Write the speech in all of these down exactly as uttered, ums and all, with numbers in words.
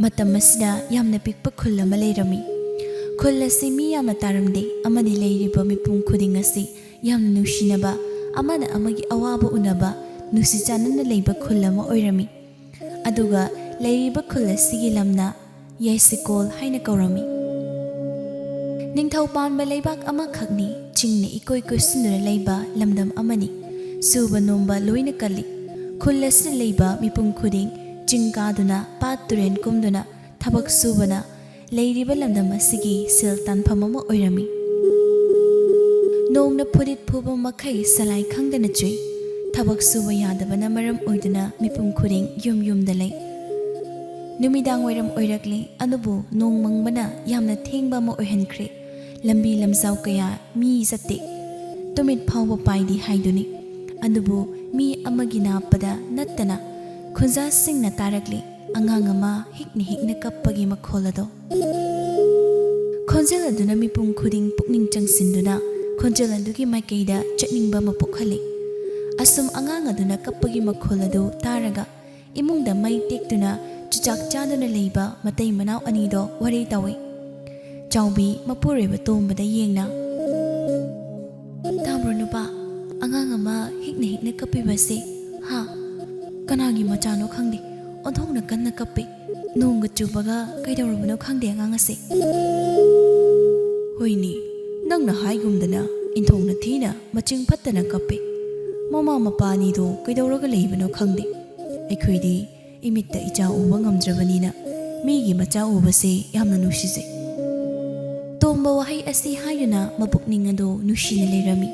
ꯃꯇꯝ ꯑꯁꯤꯗ ꯌꯥꯝꯅ ꯄꯤꯛꯄ ꯈꯨꯜ ꯑꯃ ꯂꯩꯔꯝꯃꯤ꯫ ꯈꯨꯜ ꯑꯁꯤ ꯃꯤ ꯌꯥꯝꯅ ꯇꯥꯔꯝꯗꯦ ꯑꯃꯗꯤ ꯂꯩꯔꯤꯕ ꯃꯤꯄꯨꯝ ꯈꯨꯗꯤꯡ ꯑꯁꯤ ꯌꯥꯝꯅ ꯅꯨꯡꯁꯤꯅꯕ, ꯑꯃꯅ ꯑꯃꯒꯤ ꯑꯋꯥꯕ ꯎꯅꯕ, ꯅꯨꯡꯁꯤ ꯆꯥꯟꯅꯅ ꯂꯩꯕ ꯈꯨꯜ ꯑꯃ ꯑꯣꯏꯔꯝꯃꯤ꯫ ꯑꯗꯨꯒ ꯂꯩꯔꯤꯕ ꯈꯨꯜ ꯑꯁꯤꯒꯤ ꯂꯝꯅ ꯌꯥꯏꯁꯤꯀꯣꯜ ꯍꯥꯏꯅ ꯀꯧꯔꯝꯃꯤ꯫ ꯅꯤꯡꯊꯧ ꯄꯥꯟꯕ ꯂꯩꯕꯥꯛ ꯑꯃꯈꯛꯅꯤ, ꯆꯤꯡꯅ ꯏꯀꯣꯏ ꯀꯣꯏꯁꯤꯟꯗꯨꯅ ꯂꯩꯕ ꯂꯝꯗꯝ ꯑꯃꯅꯤ꯫ ꯁꯨꯕ ꯅꯣꯝꯕ ꯂꯣꯏꯅ ꯀꯜꯂꯤ꯫ ꯈꯨꯜ ꯑꯁꯤꯗ ꯂꯩꯕ ꯃꯤꯄꯨꯝ ꯈꯨꯗꯤꯡ ꯆꯤꯡ ꯀꯥꯗꯨꯅ, ꯄꯥꯠ ꯇꯨꯔꯦꯟ ꯀꯨꯝꯗꯨꯅ ꯊꯕꯛ ꯁꯨꯕꯅ ꯂꯩꯔꯤꯕ ꯂꯝꯗꯝ ꯑꯁꯤꯒꯤ ꯁꯦꯜ ꯇꯥꯟꯐꯝ ꯑꯃ ꯑꯣꯏꯔꯝꯃꯤ꯫ ꯅꯣꯡꯅ ꯐꯨꯔꯤꯠ ꯐꯨꯕ ꯃꯈꯩ ꯁꯂꯥꯏ ꯈꯪꯗꯅ ꯆꯨꯏ꯫ ꯊꯕꯛ ꯁꯨꯕ ꯌꯥꯗꯕꯅ ꯃꯔꯝ ꯑꯣꯏꯗꯨꯅ ꯃꯤꯄꯨꯝ ꯈꯨꯗꯤꯡ ꯌꯨꯝ ꯌꯨꯝꯗ ꯂꯩ꯫ ꯅꯨꯃꯤꯗꯥꯡ ꯋꯥꯏꯔꯝ ꯑꯣꯏꯔꯛꯂꯤ, ꯑꯗꯨꯕꯨ ꯅꯣꯡ ꯃꯪꯕꯅ ꯌꯥꯝꯅ ꯊꯦꯡꯕ ꯑꯃ ꯑꯣꯏꯍꯟꯈ꯭ꯔꯦ꯫ ꯂꯝꯕꯤ ꯂꯝꯖꯥꯎ ꯀꯌꯥ ꯃꯤ ꯆꯠꯇꯦ꯫ ꯇꯨꯃꯤꯠ ꯐꯥꯎꯕ ꯄꯥꯏꯗꯦ ꯍꯥꯏꯗꯨꯅꯤ꯫ ꯑꯗꯨꯕꯨ ꯃꯤ ꯑꯃꯒꯤ ꯅꯥꯞꯄꯗ ꯅꯠꯇꯅ ꯈꯣꯟꯖꯥꯁꯤꯡꯅ ꯇꯥꯔꯛꯂꯤ꯫ ꯑꯉꯥꯡ ꯑꯃ ꯍꯤꯛꯅ ꯍꯤꯛꯅ ꯀꯞꯄꯒꯤ ꯃꯈꯣꯜ ꯑꯗꯣ꯫ ꯈꯣꯟꯖꯦꯜ ꯑꯗꯨꯅ ꯃꯤꯄꯨꯝ ꯈꯨꯗꯤꯡ ꯄꯨꯛꯅꯤꯡ ꯆꯪꯁꯤꯟꯗꯨꯅ ꯈꯣꯟꯖꯦꯜ ꯑꯗꯨꯒꯤ ꯃꯥꯏꯀꯩꯗ ꯆꯠꯅꯤꯡꯕ ꯑꯃ ꯄꯣꯛꯍꯜꯂꯤ꯫ ꯑꯁꯨꯝ ꯑꯉꯥꯡ ꯑꯗꯨꯅ ꯀꯞꯄꯒꯤ ꯃꯈꯣꯜ ꯑꯗꯨ ꯇꯥꯔꯒ ꯏꯃꯨꯡꯗ ꯃꯩ ꯇꯦꯛꯇꯨꯅ ꯆꯨꯖꯥꯛ ꯆꯥꯗꯨꯅ ꯂꯩꯕ ꯃꯇꯩ ꯃꯅꯥꯎ ꯑꯅꯤꯗꯣ ꯋꯥꯔꯤ ꯇꯧꯏ꯫ ꯆꯥꯎꯕꯤ ꯃꯄꯨꯔꯣꯏꯕ ꯇꯣꯝꯕꯗ ꯌꯦꯡꯅ, "ꯇꯥꯕ꯭ꯔꯣ ꯅꯨꯄꯥ? ꯑꯉꯥꯡ ꯑꯃ ꯍꯤꯛꯅ ꯍꯤꯛꯅ ꯀꯞꯄꯤꯕꯁꯦ, ꯍꯥ? ꯀꯅꯥꯒꯤ ꯃꯆꯥꯅꯣ ꯈꯪꯗꯦ, ꯑꯣꯟꯊꯣꯛꯅ ꯀꯟꯅ ꯀꯞꯄꯤ꯫ ꯅꯣꯡꯒ ꯆꯨꯕꯒ ꯀꯩꯗꯧꯔꯕꯅꯣ ꯈꯪꯗꯦ ꯑꯉꯥꯡ ꯑꯁꯦ꯫" "ꯍꯣꯏꯅꯦ, ꯅꯪꯅ ꯍꯥꯏꯒꯨꯝꯗꯅ ꯏꯟꯊꯣꯛꯅ ꯊꯤꯅ ꯃꯆꯤꯡ ꯐꯠꯇꯅ ꯀꯞꯄꯤ꯫ ꯃꯃꯥ ꯃꯄꯥ ꯑꯅꯤꯗꯣ ꯀꯩꯗꯧꯔꯒ ꯂꯩꯕꯅꯣ ꯈꯪꯗꯦ꯫ ꯑꯩꯈꯣꯏꯗꯤ ꯏꯃꯤꯠꯇ ꯏꯆꯥ ꯎꯕ ꯉꯝꯗ꯭ꯔꯕꯅꯤꯅ ꯃꯤꯒꯤ ꯃꯆꯥ ꯎꯕꯁꯦ ꯌꯥꯝꯅ ꯅꯨꯡꯁꯤꯖꯩ꯫" ꯇꯣꯝꯕ ꯋꯥꯍꯩ ꯑꯁꯤ ꯍꯥꯏꯗꯨꯅ ꯃꯄꯨꯛꯅꯤꯡ ꯑꯗꯨ ꯅꯨꯡꯁꯤꯅ ꯂꯩꯔꯝꯃꯤ꯫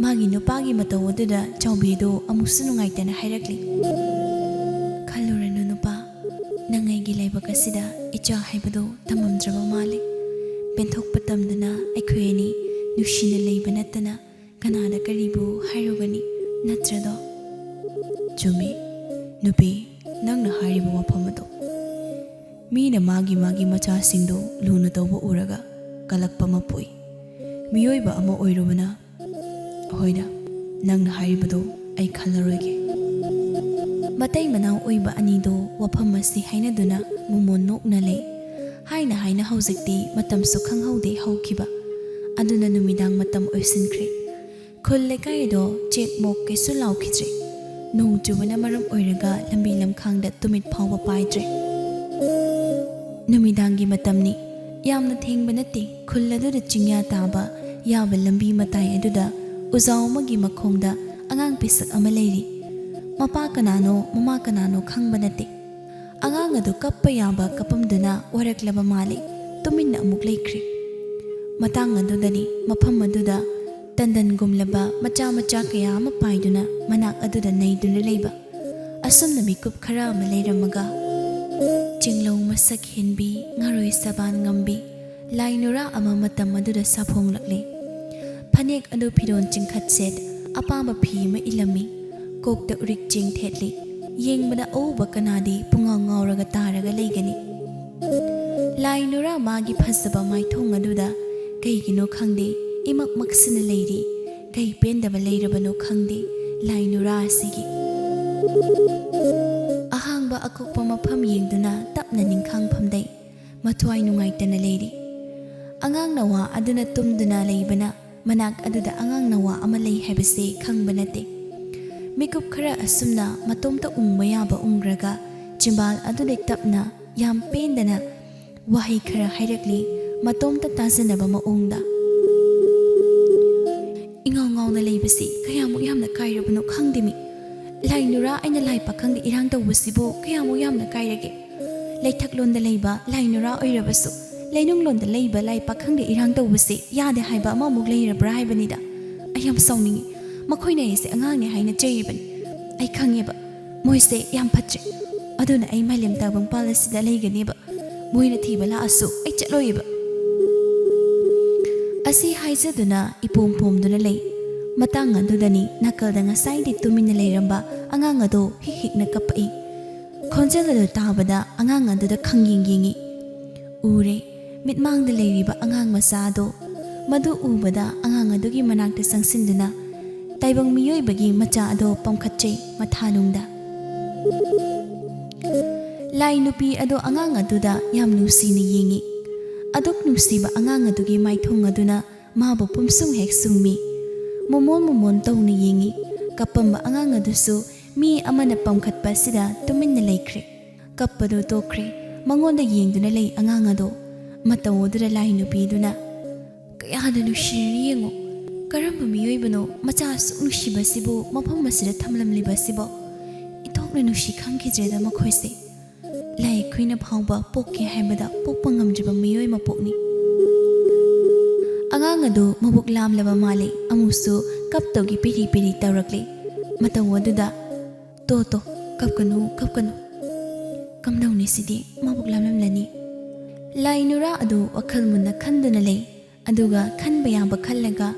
ꯃꯥꯒꯤ ꯅꯨꯄꯥꯒꯤ ꯃꯇꯧ ꯑꯗꯨꯗ ꯆꯥꯎꯕꯤ ꯑꯗꯨ ꯑꯃꯨꯛꯁꯨ ꯅꯨꯡꯉꯥꯏꯇꯅ ꯍꯥꯏꯔꯛꯂꯤ, "ꯈꯜꯂꯨꯔꯅꯨ ꯅꯨꯄꯥ, ꯅꯪ ꯑꯩꯒꯤ ꯂꯥꯏꯕꯛ ꯑꯁꯤꯗ ꯏꯆꯥ ꯍꯥꯏꯕꯗꯨ ꯇꯝꯃꯝꯗ꯭ꯔꯕ ꯃꯥꯜꯂꯦ꯫ ꯄꯦꯟꯊꯣꯛꯄ ꯇꯝꯗꯨꯅ ꯑꯩꯈꯣꯏ ꯑꯅꯤ ꯅꯨꯡꯁꯤꯅ ꯂꯩꯕ ꯅꯠꯇꯅ ꯀꯅꯥꯗ ꯀꯔꯤꯕꯨ ꯍꯥꯏꯔꯨꯒꯅꯤ, ꯅꯠꯇ꯭ꯔꯗꯣ?" "ꯆꯨꯝꯃꯤ ꯅꯨꯄꯤ, ꯅꯪꯅ ꯍꯥꯏꯔꯤꯕ ꯋꯥꯐꯝ ꯑꯗꯨ꯫ ꯃꯤꯅ ꯃꯥꯒꯤ ꯃꯥꯒꯤ ꯃꯆꯥꯁꯤꯡꯗꯨ ꯂꯨꯅ ꯇꯧꯕ ꯎꯔꯒ ꯀꯂꯛꯄ ꯑꯃ ꯄꯣꯛꯏ꯫ ꯃꯤꯑꯣꯏꯕ ꯑꯃ ꯑꯣꯏꯔꯨꯕꯅ, ꯍꯣꯏꯗ, ꯅꯪꯅ ꯍꯥꯏꯔꯤꯕꯗꯨ ꯑꯩ ꯈꯜꯂꯔꯣꯏꯒꯦ꯫" ꯃꯇꯩ ꯃꯅꯥꯎ ꯑꯣꯏꯕ ꯑꯅꯤꯗꯨ ꯋꯥꯐꯝ ꯑꯁꯤ ꯍꯥꯏꯅꯗꯨꯅ ꯃꯣꯃꯣꯟ ꯅꯣꯛꯅ ꯂꯩ꯫ ꯍꯥꯏꯅ ꯍꯥꯏꯅ ꯍꯧꯖꯤꯛꯇꯤ ꯃꯇꯝꯁꯨ ꯈꯪꯍꯧꯗꯦ ꯍꯧꯈꯤꯕ꯫ ꯑꯗꯨꯅ ꯅꯨꯃꯤꯗꯥꯡ ꯃꯇꯝ ꯑꯣꯏꯁꯤꯟꯈ꯭ꯔꯦ꯫ ꯈꯨꯜ ꯂꯩꯀꯥꯏ ꯑꯗꯣ ꯆꯦꯛ ꯃꯣꯛ ꯀꯩꯁꯨ ꯂꯥꯎꯈꯤꯗ꯭ꯔꯦ꯫ ꯅꯣꯡ ꯆꯨꯕꯅ ꯃꯔꯝ ꯑꯣꯏꯔꯒ ꯂꯝꯕꯤ ꯂꯝꯈꯥꯡꯗ ꯇꯨꯃꯤꯠ ꯐꯥꯎꯕ ꯄꯥꯏꯗ꯭ꯔꯦ꯫ ꯅꯨꯃꯤꯗꯥꯡꯒꯤ ꯃꯇꯝꯅꯤ꯫ ꯌꯥꯝꯅ ꯊꯦꯡꯕ ꯅꯠꯇꯦ꯫ ꯈꯨꯜ ꯑꯗꯨꯗ ꯆꯤꯡꯌꯥ ꯇꯥꯕ ꯌꯥꯕ ꯂꯝꯕꯤ ꯃꯇꯥꯏ ꯑꯗꯨꯗ ꯎꯖꯥꯎ ꯑꯃꯒꯤ ꯃꯈꯣꯡꯗ ꯑꯉꯥꯡ ꯄꯤꯁꯛ ꯑꯃ ꯂꯩꯔꯤ꯫ ꯃꯄꯥ ꯀꯅꯥꯅꯣ, ꯃꯃꯥ ꯀꯅꯥꯅꯣ ꯈꯪꯕ ꯅꯠꯇꯦ꯫ ꯑꯉꯥꯡ ꯑꯗꯨ ꯀꯞꯄ ꯌꯥꯕ ꯀꯞꯄꯝꯗꯨꯅ ꯋꯥꯔꯛꯂꯕ ꯃꯥꯜꯂꯤ꯫ ꯇꯨꯃꯤꯟꯅ ꯑꯃꯨꯛ ꯂꯩꯈ꯭ꯔꯦ꯫ ꯃꯇꯥꯡ ꯑꯗꯨꯗꯅꯤ ꯃꯐꯝ ꯑꯗꯨꯗ ꯇꯟꯗꯟꯒꯨꯝꯂꯕ ꯃꯆꯥ ꯃꯆꯥ ꯀꯌꯥ ꯑꯃ ꯄꯥꯏꯗꯨꯅ ꯃꯅꯥꯛ ꯑꯗꯨꯗ ꯅꯩꯗꯨꯅ ꯂꯩꯕ꯫ ꯑꯁꯨꯝꯅ ꯃꯤꯀꯨꯞ ꯈꯔ ꯑꯃ ꯂꯩꯔꯝꯃꯒ, ꯆꯤꯡꯂꯧ ꯃꯁꯛ ꯍꯦꯟꯕꯤ, ꯉꯥꯔꯣꯏ ꯁꯕꯥꯟ ꯉꯝꯕꯤ, ꯂꯥꯏ ꯅꯨꯔꯥ ꯑꯃ ꯃꯇꯝ ꯑꯗꯨꯗ ꯁꯥꯐꯣꯡꯂꯛꯂꯤ꯫ ꯐꯅꯦꯛ ꯑꯗꯨ ꯐꯤꯔꯣꯟ ꯆꯤꯡꯈꯠ ꯁꯦꯠ, ꯑꯄꯥꯕ ꯐꯤ ꯑꯃ ꯏꯜꯂꯝꯃꯤ꯫ ꯀꯣꯛꯇ ꯎꯔꯤꯛ ꯆꯦꯡ ꯊꯦꯠꯂꯤ꯫ ꯌꯦꯡꯕꯗ ꯑꯎꯕ ꯀꯅꯥꯗꯤ ꯄꯨꯡꯉꯥꯎ ꯉꯥꯎꯔꯒ ꯇꯥꯔꯒ ꯂꯩꯒꯅꯤ꯫ ꯂꯥꯏ ꯅꯨꯔꯥ ꯃꯥꯒꯤ ꯐꯖꯕ ꯃꯥꯏꯊꯣꯡ ꯑꯗꯨꯗ ꯀꯩꯒꯤꯅꯣ ꯈꯪꯗꯦ, ꯏꯃꯛ ꯃꯛꯁꯤꯟꯅ ꯂꯩꯔꯤ꯫ ꯀꯩ ꯄꯦꯟꯗꯕ ꯂꯩꯔꯕꯅꯣ ꯈꯪꯗꯦ ꯂꯥꯏ ꯅꯨꯔꯥ ꯑꯁꯤꯒꯤ꯫ ꯑꯍꯥꯡꯕ ꯑꯀꯨꯞꯄ ꯃꯐꯝ ꯌꯦꯡꯗꯨꯅ ꯇꯞꯅ ꯅꯤꯡꯈꯥꯡ ꯐꯝꯗꯩ꯫ ꯃꯊ꯭ꯋꯥꯏ ꯅꯨꯡꯉꯥꯏꯇꯅ ꯂꯩꯔꯤ꯫ ꯑꯉꯥꯡ ꯅꯋꯥ ꯑꯗꯨꯅ ꯇꯨꯝꯗꯨꯅ ꯂꯩꯕꯅ ꯃꯅꯥꯛ ꯑꯗꯨꯗ ꯑꯉꯥꯡ ꯅꯋꯥ ꯑꯃ ꯂꯩ ꯍꯥꯏꯕꯁꯤ ꯈꯪꯕ ꯅꯠꯇꯦ꯫ ꯃꯤꯀꯨꯞ ꯈꯔ ꯑꯁꯨꯝꯅ ꯃꯇꯣꯝꯇ ꯎꯪꯕ ꯌꯥꯕ ꯎꯪꯈ꯭ꯔꯒ ꯆꯤꯝꯕꯥꯜ ꯑꯗꯨꯗ ꯇꯞꯅ ꯌꯥꯝ ꯄꯦꯟꯗꯅ ꯋꯥꯍꯩ ꯈꯔ ꯍꯥꯏꯔꯛꯂꯤ, ꯃꯇꯣꯝꯇ ꯇꯥꯖꯅꯕ ꯃꯑꯣꯡꯗ꯫ ꯏꯉꯥꯎ ꯉꯥꯎꯅ ꯂꯩꯕꯁꯤ ꯀꯌꯥꯃꯨꯛ ꯌꯥꯝꯅ ꯀꯥꯏꯔꯕꯅꯣ ꯈꯪꯗꯦꯃꯤ꯫ ꯂꯥꯏ ꯅꯨꯔꯥ ꯑꯩꯅ ꯂꯥꯏ ꯄꯥꯈꯪꯗ ꯏꯔꯥꯡ ꯇꯧꯕꯁꯤꯕꯨ ꯀꯌꯥꯃꯨꯛ ꯌꯥꯝꯅ ꯀꯥꯏꯔꯒꯦ? ꯂꯩꯊꯛꯂꯣꯟꯗ ꯂꯩꯕ ꯂꯥꯏ ꯅꯨꯔꯥ ꯑꯣꯏꯔꯕꯁꯨ, ꯂꯩꯅꯨꯡꯂꯣꯟꯗ ꯂꯩꯕ ꯂꯥꯏ ꯄꯥꯈꯪꯗ ꯏꯔꯥꯡ ꯇꯧꯕꯁꯦ ꯌꯥꯗꯦ ꯍꯥꯏꯕ ꯑꯃꯃꯨꯛ ꯂꯩꯔꯕ꯭ꯔꯥ ꯍꯥꯏꯕꯅꯤꯗ꯫ ꯑꯩ ꯌꯥꯝ ꯁꯥꯎꯅꯤꯡꯉꯤ꯫ ꯃꯈꯣꯏꯅ ꯑꯩꯁꯦ ꯑꯉꯥꯡꯅꯦ ꯍꯥꯏꯅ ꯆꯩꯔꯤꯕꯅꯤ꯫ ꯑꯩ ꯈꯪꯉꯦꯕ, ꯃꯣꯏꯁꯦ ꯌꯥꯝ ꯐꯠꯇ꯭ꯔꯦ꯫ ꯑꯗꯨꯅ ꯑꯩ ꯃꯥꯂꯦꯝ ꯇꯥꯏꯕꯪꯄꯥꯜ ꯑꯁꯤꯗ ꯂꯩꯒꯅꯦꯕ꯫ ꯃꯣꯏꯅ ꯊꯤꯕ ꯂꯥꯛꯑꯁꯨ ꯑꯩ ꯆꯠꯂꯣꯏꯕ꯫ ꯑꯁꯤ ꯍꯥꯏꯖꯗꯨꯅ ꯏꯄꯣꯝ ꯄꯣꯝꯗꯨꯅ ꯂꯩ꯫ ꯃꯇꯥꯡ ꯑꯗꯨꯗꯅꯤ ꯅꯥꯀꯜꯗ ꯉꯁꯥꯏꯗꯤ ꯇꯨꯃꯤꯟꯅ ꯂꯩꯔꯝꯕ ꯑꯉꯥꯡ ꯑꯗꯣ ꯍꯤꯛ ꯍꯤꯛꯅ ꯀꯞꯄꯛꯏ꯫ ꯈꯣꯟꯖꯦꯜ ꯑꯗꯨ ꯇꯥꯕꯗ ꯑꯉꯥꯡ ꯑꯗꯨꯗ ꯈꯪꯌꯦꯡ ꯌꯦꯡꯉꯤ꯫ ꯎꯔꯦ, ꯃꯤꯠꯃꯥꯡꯗ ꯂꯩꯔꯤꯕ ꯑꯉꯥꯡ ꯃꯆꯥ ꯑꯗꯣ꯫ ꯃꯗꯨ ꯎꯕꯗ ꯑꯉꯥꯡ ꯑꯗꯨꯒꯤ ꯃꯅꯥꯛꯇ ꯆꯪꯁꯤꯟꯗꯨꯅ ꯇꯥꯏꯕꯪ ꯃꯤꯑꯣꯏꯕꯒꯤ ꯃꯆꯥ ꯑꯗꯣ ꯄꯝꯈꯠꯆꯩ ꯃꯊꯥꯅꯨꯡꯗ꯫ ꯂꯥꯏ ꯅꯨꯄꯤ ꯑꯗꯣ ꯑꯉꯥꯡ ꯑꯗꯨꯗ ꯌꯥꯝ ꯅꯨꯡꯁꯤꯅ ꯌꯦꯡꯉꯤ꯫ ꯑꯗꯨꯛ ꯅꯨꯡꯁꯤꯕ ꯑꯉꯥꯡ ꯑꯗꯨꯒꯤ ꯃꯥꯏꯊꯣꯡ ꯑꯗꯨꯅ ꯃꯥꯕꯨ ꯄꯨꯝꯁꯨꯝ ꯍꯦꯛ ꯁꯨꯝꯃꯤ꯫ ꯃꯣꯃꯣꯟ ꯃꯣꯃꯣꯟ ꯇꯧꯅ ꯌꯦꯡꯉꯤ꯫ ꯀꯞꯄꯝꯕ ꯑꯉꯥꯡ ꯑꯗꯨꯁꯨ ꯃꯤ ꯑꯃꯅ ꯄꯝꯈꯠꯄ ꯑꯁꯤꯗ ꯇꯨꯃꯤꯟꯅ ꯂꯩꯈ꯭ꯔꯦ꯫ ꯀꯞꯄꯗꯨ ꯇꯣꯛꯈ꯭ꯔꯦ꯫ ꯃꯉꯣꯟꯗ ꯌꯦꯡꯗꯨꯅ ꯂꯩ ꯑꯉꯥꯡ ꯑꯗꯣ꯫ ꯃꯇꯧ ꯑꯗꯨꯗ ꯂꯥꯏ ꯅꯨꯄꯤꯗꯨꯅ, "ꯀꯌꯥꯗ ꯅꯨꯡꯁꯤꯔꯤꯅꯤ ꯌꯦꯡꯉꯣ꯫ ꯀꯔꯝꯕ ꯃꯤꯑꯣꯏꯕꯅꯣ ꯃꯆꯥ ꯑꯁꯨꯛ ꯅꯨꯡꯁꯤꯕꯁꯤꯕꯨ ꯃꯐꯝ ꯑꯁꯤꯗ ꯊꯝꯂꯝꯂꯤꯕꯁꯤꯕꯣ? ꯏꯊꯣꯛꯅ ꯅꯨꯡꯁꯤ ꯈꯪꯈꯤꯗ꯭ꯔꯦꯗ ꯃꯈꯣꯏꯁꯦ꯫ ꯂꯥꯏ ꯑꯩꯈꯣꯏꯅ ꯐꯥꯎꯕ ꯄꯣꯛꯀꯦ ꯍꯥꯏꯕꯗ ꯄꯣꯛꯄ ꯉꯝꯗ꯭ꯔꯤꯕ ꯃꯤꯑꯣꯏ ꯃꯄꯣꯛꯅꯤ꯫" ꯑꯉꯥꯡ ꯑꯗꯨ ꯃꯕꯨꯛ ꯂꯥꯝꯂꯕ ꯃꯥꯜꯂꯤ꯫ ꯑꯃꯨꯛꯁꯨ ꯀꯞꯇꯧꯒꯤ ꯄꯤꯔꯤ ꯄꯤꯔꯤ ꯇꯧꯔꯛꯂꯤ꯫ ꯃꯇꯧ ꯑꯗꯨꯗ, "ꯇꯣ ꯇꯣ, ꯀꯞꯀꯅꯨ, ꯀꯞꯀꯅꯨ꯫ ꯀꯝꯗꯧꯅꯤ ꯁꯤꯗꯤ, ꯃꯕꯨꯛ ꯂꯥꯝꯂꯝꯂꯅꯤ꯫" ꯂꯥꯏ ꯅꯨꯔꯥ ꯑꯗꯨ ꯋꯥꯈꯜ ꯃꯨꯟꯅ ꯈꯟꯗꯨꯅ ꯂꯩ꯫ ꯑꯗꯨꯒ ꯈꯟꯕ ꯌꯥꯕ ꯈꯜꯂꯒ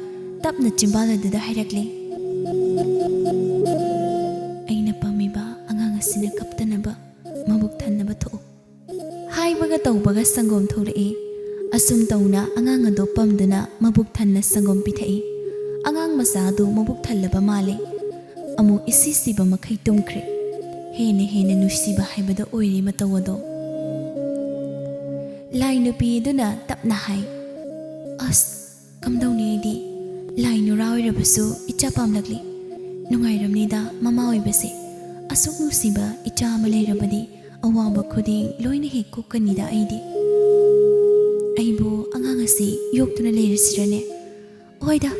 ꯇꯞꯅ ꯆꯤꯝꯕꯥꯜ ꯑꯗꯨꯗ ꯍꯥꯏꯔꯛꯂꯦ, "ꯑꯩꯅ ꯄꯥꯝꯃꯤꯕ ꯑꯉꯥꯡ ꯑꯁꯤꯅ ꯀꯞꯇꯅꯕ ꯃꯕꯨꯛ ꯊꯟꯅꯕ ꯊꯣꯛꯎ꯫" ꯍꯥꯏꯕꯒ ꯇꯧꯕꯒ ꯁꯪꯒꯣꯝ ꯊꯣꯛꯂꯛꯏ꯫ ꯑꯁꯨꯝ ꯇꯧꯅ ꯑꯉꯥꯡ ꯑꯗꯨ ꯄꯝꯗꯨꯅ ꯃꯕꯨꯛ ꯊꯟꯅ ꯁꯪꯒꯣꯝ ꯄꯤꯊꯛꯏ꯫ ꯑꯉꯥꯡ ꯃꯆꯥ ꯑꯗꯨ ꯃꯕꯨꯛ ꯊꯜꯂꯕ ꯃꯥꯜꯂꯦ꯫ ꯑꯃꯨꯛ ꯏꯁꯤ ꯁꯤꯕ ꯃꯈꯩ ꯇꯨꯝꯈ꯭ꯔꯦ꯫ ꯍꯦꯟꯅ ꯍꯦꯟꯅ ꯅꯨꯡꯁꯤꯕ ꯍꯥꯏꯕꯗꯨ ꯑꯣꯏꯔꯦ ꯃꯇꯧ ꯑꯗꯣ꯫ ꯂꯥꯏ ꯅꯨꯄꯤ ꯑꯗꯨꯅ ꯇꯞꯅ ꯍꯥꯏ, "ꯑꯁ, ꯀꯝꯗꯧꯅꯤ ꯑꯩꯗꯤ? ꯂꯥꯏ ꯅꯨꯔꯥ ꯑꯣꯏꯔꯕꯁꯨ ꯏꯆꯥ ꯄꯥꯝꯂꯛꯂꯤ꯫ ꯅꯨꯡꯉꯥꯏꯔꯝꯅꯤꯗ ꯃꯃꯥ ꯑꯣꯏꯕꯁꯦ꯫ ꯑꯁꯨꯛ ꯅꯨꯡꯁꯤꯕ ꯏꯆꯥ ꯑꯃ ꯂꯩꯔꯕꯗꯤ ꯑꯋꯥꯕ ꯈꯨꯗꯤꯡ ꯂꯣꯏꯅ ꯍꯦꯛ ꯀꯣꯛꯀꯅꯤꯗ ꯑꯩꯗꯤ꯫ ꯑꯩꯕꯨ ꯑꯉꯥꯡ ꯑꯁꯤ ꯌꯣꯛꯇꯨꯅ ꯂꯩꯔꯁꯤꯔꯅꯦ? ꯍꯣꯏꯗ,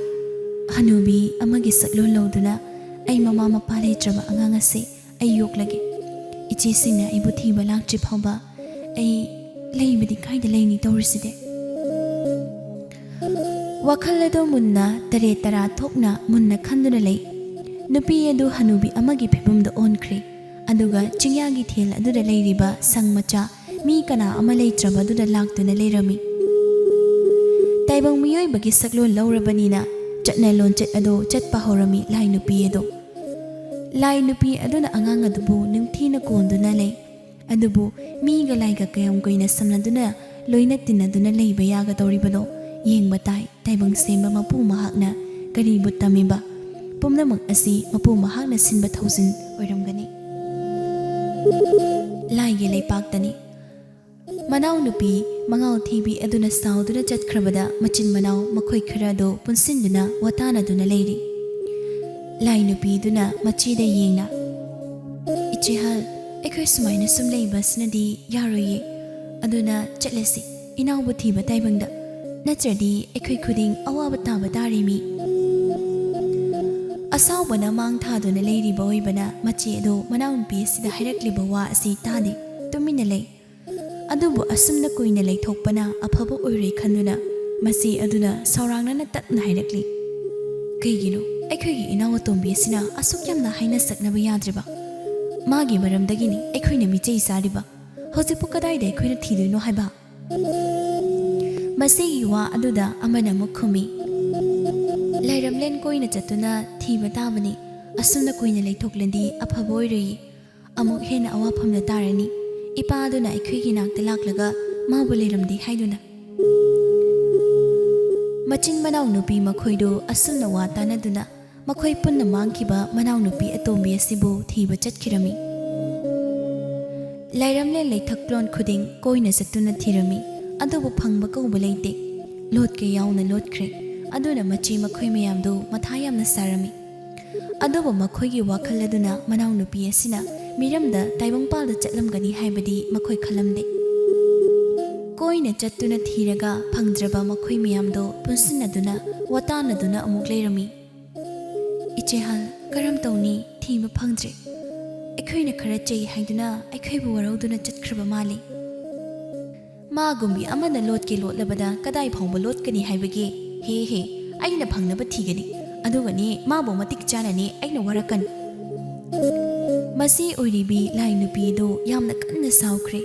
ꯍꯅꯨꯕꯤ ꯑꯃꯒꯤ ꯁꯛꯂꯣꯟ ꯂꯧꯗꯨꯅ ꯑꯩ ꯃꯃꯥ ꯃꯄꯥ ꯂꯩꯇ꯭ꯔꯕ ꯑꯉꯥꯡ ꯑꯁꯤ ꯑꯩ ꯌꯣꯛꯂꯒꯦ꯫ ꯏꯆꯦꯁꯤꯡꯅ ꯑꯩꯕꯨ ꯊꯤꯕ ꯂꯥꯛꯇ꯭ꯔꯤ ꯐꯥꯎꯕ ꯑꯩ ꯂꯩꯕꯗꯤ ꯀꯥꯏꯗ ꯂꯩꯅꯤ ꯇꯧꯔꯤꯁꯤꯗꯤ?" ꯋꯥꯈꯜ ꯑꯗꯨ ꯃꯨꯟꯅ ꯇꯔꯦꯠ ꯇꯔꯥ ꯊꯣꯛꯅ ꯃꯨꯟꯅ ꯈꯟꯗꯨꯅ ꯂꯩ꯫ ꯅꯨꯄꯤ ꯑꯗꯨ ꯍꯅꯨꯕꯤ ꯑꯃꯒꯤ ꯐꯤꯕꯝꯗ ꯑꯣꯟꯈ꯭ꯔꯦ꯫ ꯑꯗꯨꯒ ꯆꯤꯡꯌꯥꯒꯤ ꯊꯦꯜ ꯑꯗꯨꯗ ꯂꯩꯔꯤꯕ ꯁꯪ ꯃꯆꯥ, ꯃꯤ ꯀꯅꯥ ꯑꯃ ꯂꯩꯇ꯭ꯔꯕ ꯑꯗꯨꯗ ꯂꯥꯛꯇꯨꯅ ꯂꯩꯔꯝꯃꯤ꯫ ꯇꯥꯏꯕꯪ ꯃꯤꯑꯣꯏꯕꯒꯤ ꯁꯛꯂꯣꯟ ꯂꯧꯔꯕꯅꯤꯅ ꯆꯠꯅ ꯂꯣꯟꯆꯠ ꯑꯗꯨ ꯆꯠꯄ ꯍꯧꯔꯝꯃꯤ ꯂꯥꯏ ꯅꯨꯄꯤ ꯑꯗꯨ꯫ ꯂꯥꯏ ꯅꯨꯄꯤ ꯑꯗꯨꯅ ꯑꯉꯥꯡ ꯑꯗꯨꯕꯨ ꯅꯤꯡꯊꯤꯅ ꯀꯣꯟꯗꯨꯅ ꯂꯩ꯫ ꯑꯗꯨꯕꯨ ꯃꯤꯒ ꯂꯥꯏꯒ ꯀꯌꯥꯝ ꯀꯨꯏꯅ ꯁꯝꯅꯗꯨꯅ ꯂꯣꯏꯅ ꯇꯤꯟꯅꯗꯨꯅ ꯂꯩꯕ ꯌꯥꯒꯗꯧꯔꯤꯕꯅꯣ ꯌꯦꯡꯕ ꯇꯥꯏ꯫ ꯇꯥꯏꯕꯪ ꯁꯦꯝꯕ ꯃꯄꯨ ꯃꯍꯥꯛꯅ ꯀꯔꯤꯕꯨ ꯇꯝꯃꯤꯕ? ꯄꯨꯝꯅꯃꯛ ꯑꯁꯤ ꯃꯄꯨ ꯃꯍꯥꯛꯅ ꯁꯤꯟꯕ ꯊꯧꯖꯤꯟ ꯑꯣꯏꯔꯝꯒꯅꯤ꯫ ꯂꯥꯏꯒꯤ ꯂꯩꯄꯥꯛꯇꯅꯤ꯫ ꯃꯅꯥꯎꯅꯨꯄꯤ ꯃꯉꯥꯎ ꯊꯤꯕꯤ ꯑꯗꯨꯅ ꯁꯥꯎꯗꯨꯅ ꯆꯠꯈ꯭ꯔꯕꯗ ꯃꯆꯤꯟ ꯃꯅꯥꯎ ꯃꯈꯣꯏ ꯈꯔ ꯑꯗꯨ ꯄꯨꯟꯁꯤꯟꯗꯨꯅ ꯋꯥꯇꯥꯅꯗꯨꯅ ꯂꯩꯔꯤ꯫ ꯂꯥꯏ ꯅꯨꯄꯤꯗꯨꯅ ꯃꯆꯦꯗ ꯌꯦꯡꯅ, "ꯏꯆꯦꯍꯜ, ꯑꯩꯈꯣꯏ ꯁꯨꯃꯥꯏꯅ ꯁꯨꯝ ꯂꯩꯕ ꯑꯁꯤꯅꯗꯤ ꯌꯥꯔꯣꯏꯌꯦ꯫ ꯑꯗꯨꯅ ꯆꯠꯂꯁꯤ ꯏꯅꯥꯎꯕꯨ ꯊꯤꯕ ꯇꯥꯏꯕꯪꯗ, ꯅꯠꯇ꯭ꯔꯗꯤ ꯑꯩꯈꯣꯏ ꯈꯨꯗꯤꯡ ꯑꯋꯥꯕ ꯇꯥꯕ ꯇꯥꯔꯦ ꯃꯤ꯫" ꯑꯁꯥꯎꯕꯅ ꯃꯥꯡ ꯊꯥꯗꯨꯅ ꯂꯩꯔꯤꯕ ꯑꯣꯏꯕꯅ ꯃꯆꯦ ꯑꯗꯨ ꯃꯅꯥꯎꯅꯨꯄꯤ ꯑꯁꯤꯗ ꯍꯥꯏꯔꯛꯂꯤꯕ ꯋꯥ ꯑꯁꯤ ꯇꯥꯗꯦ, ꯇꯨꯃꯤꯟꯅ ꯂꯩ꯫ ꯑꯗꯨꯕꯨ ꯑꯁꯨꯝꯅ ꯀꯨꯏꯅ ꯂꯩꯊꯣꯛꯄꯅ ꯑꯐꯕ ꯑꯣꯏꯔꯣꯏ ꯈꯟꯗꯨꯅ ꯃꯆꯦ ꯑꯗꯨꯅ ꯁꯥꯎꯔꯥꯡꯅꯅ ꯇꯞꯅ ꯍꯥꯏꯔꯛꯂꯤ, "ꯀꯩꯒꯤꯅꯣ ꯑꯩꯈꯣꯏꯒꯤ ꯏꯅꯥꯎ ꯑꯇꯣꯝꯕꯤ ꯑꯁꯤꯅ ꯑꯁꯨꯛ ꯌꯥꯝꯅ ꯍꯥꯏꯅ ꯁꯛꯅꯕ ꯌꯥꯗ꯭ꯔꯤꯕ? ꯃꯥꯒꯤ ꯃꯔꯝꯗꯒꯤꯅꯤ ꯑꯩꯈꯣꯏꯅ ꯃꯤꯆꯩ ꯆꯥꯔꯤꯕ꯫ ꯍꯧꯖꯤꯛꯄꯨ ꯀꯗꯥꯏꯗ ꯑꯩꯈꯣꯏꯅ ꯊꯤꯗꯣꯏꯅꯣ ꯍꯥꯏꯕ?" ꯃꯁꯤꯒꯤ ꯋꯥ ꯑꯗꯨꯗ ꯑꯃꯅ ꯑꯃꯨꯛ ꯈꯨꯝꯃꯤ, "ꯂꯥꯏꯔꯝꯂꯦꯟ ꯀꯣꯏꯅ ꯆꯠꯇꯨꯅ ꯊꯤꯕ ꯇꯥꯕꯅꯤ꯫ ꯑꯁꯨꯝꯅ ꯀꯨꯏꯅ ꯂꯩꯊꯣꯛꯂꯗꯤ ꯑꯐꯕ ꯑꯣꯏꯔꯣꯏꯌꯦ꯫ ꯑꯃꯨꯛ ꯍꯦꯟꯅ ꯑꯋꯥꯐꯝꯗ ꯇꯥꯔꯅꯤ꯫ ꯏꯄꯥ ꯑꯗꯨꯅ ꯑꯩꯈꯣꯏꯒꯤ ꯅꯥꯛꯇ ꯂꯥꯛꯂꯒ ꯃꯥꯕꯨ ꯂꯩꯔꯝꯗꯦ ꯍꯥꯏꯗꯨꯅ꯫" ꯃꯆꯤꯟ ꯃꯅꯥꯎ ꯅꯨꯄꯤ ꯃꯈꯣꯏꯗꯨ ꯑꯁꯨꯝꯅ ꯋꯥ ꯇꯥꯅꯗꯨꯅ ꯃꯈꯣꯏ ꯄꯨꯟꯅ ꯃꯥꯡꯈꯤꯕ ꯃꯅꯥꯎꯅꯨꯄꯤ ꯑꯇꯣꯝꯕꯤ ꯑꯁꯤꯕꯨ ꯊꯤꯕ ꯆꯠꯈꯤꯔꯝꯃꯤ꯫ ꯂꯥꯏꯔꯝꯂꯦꯟ ꯂꯩꯊꯛꯂꯣꯟ ꯈꯨꯗꯤꯡ ꯀꯣꯏꯅ ꯆꯠꯇꯨꯅ ꯊꯤꯔꯝꯃꯤ, ꯑꯗꯨꯕꯨ ꯐꯪꯕ ꯀꯧꯕ ꯂꯩꯇꯦ꯫ ꯂꯣꯠꯀꯦ ꯌꯥꯎꯅ ꯂꯣꯠꯈ꯭ꯔꯦ꯫ ꯑꯗꯨꯅ ꯃꯆꯦ ꯃꯈꯣꯏ ꯃꯌꯥꯝꯗꯨ ꯃꯊꯥ ꯌꯥꯝꯅ ꯁꯥꯔꯝꯃꯤ꯫ ꯑꯗꯨꯕꯨ ꯃꯈꯣꯏꯒꯤ ꯋꯥꯈꯜ ꯑꯗꯨꯅ ꯃꯅꯥꯎꯅꯨꯄꯤ ꯑꯁꯤꯅ ꯃꯤꯔꯝꯗ ꯇꯥꯏꯕꯪꯄꯥꯜꯗ ꯆꯠꯂꯝꯒꯅꯤ ꯍꯥꯏꯕꯗꯤ ꯃꯈꯣꯏ ꯈꯜꯂꯝꯗꯦ꯫ ꯀꯣꯏꯅ ꯆꯠꯇꯨꯅ ꯊꯤꯔꯒ ꯐꯪꯗ꯭ꯔꯕ ꯃꯈꯣꯏ ꯃꯌꯥꯝꯗꯣ ꯄꯨꯟꯁꯤꯟꯅꯗꯨꯅ ꯋꯥꯇꯥꯅꯗꯨꯅ ꯑꯃꯨꯛ ꯂꯩꯔꯝꯃꯤ꯫ "ꯏꯆꯦꯍꯜ, ꯀꯔꯝ ꯇꯧꯅꯤ? ꯊꯤꯕ ꯐꯪꯗ꯭ꯔꯦ꯫ ꯑꯩꯈꯣꯏꯅ ꯈꯔ ꯆꯩ ꯍꯥꯏꯗꯨꯅ ꯑꯩꯈꯣꯏꯕꯨ ꯋꯥꯔꯧꯗꯨꯅ ꯆꯠꯈ꯭ꯔꯕ ꯃꯥꯜꯂꯤ꯫ ꯃꯥꯒꯨꯝꯕꯤ ꯑꯃꯅ ꯂꯣꯠꯀꯦ ꯂꯣꯠꯂꯕꯗ ꯀꯗꯥꯏ ꯐꯥꯎꯕ ꯂꯣꯠꯀꯅꯤ ꯍꯥꯏꯕꯒꯦ? ꯍꯦ ꯍꯦ, ꯑꯩꯅ ꯐꯪꯅꯕ ꯊꯤꯒꯅꯤ꯫ ꯑꯗꯨꯒꯅꯤ ꯃꯥꯕꯨ ꯃꯇꯤꯛ ꯆꯥꯅꯅꯤ ꯑꯩꯅ ꯋꯥꯔꯛꯀꯅꯤ꯫" ꯃꯁꯤ ꯑꯣꯏꯔꯤꯕꯤ ꯂꯥꯏ ꯅꯨꯄꯤ ꯑꯗꯨ ꯌꯥꯝꯅ ꯀꯟꯅ ꯁꯥꯎꯈ꯭ꯔꯦ꯫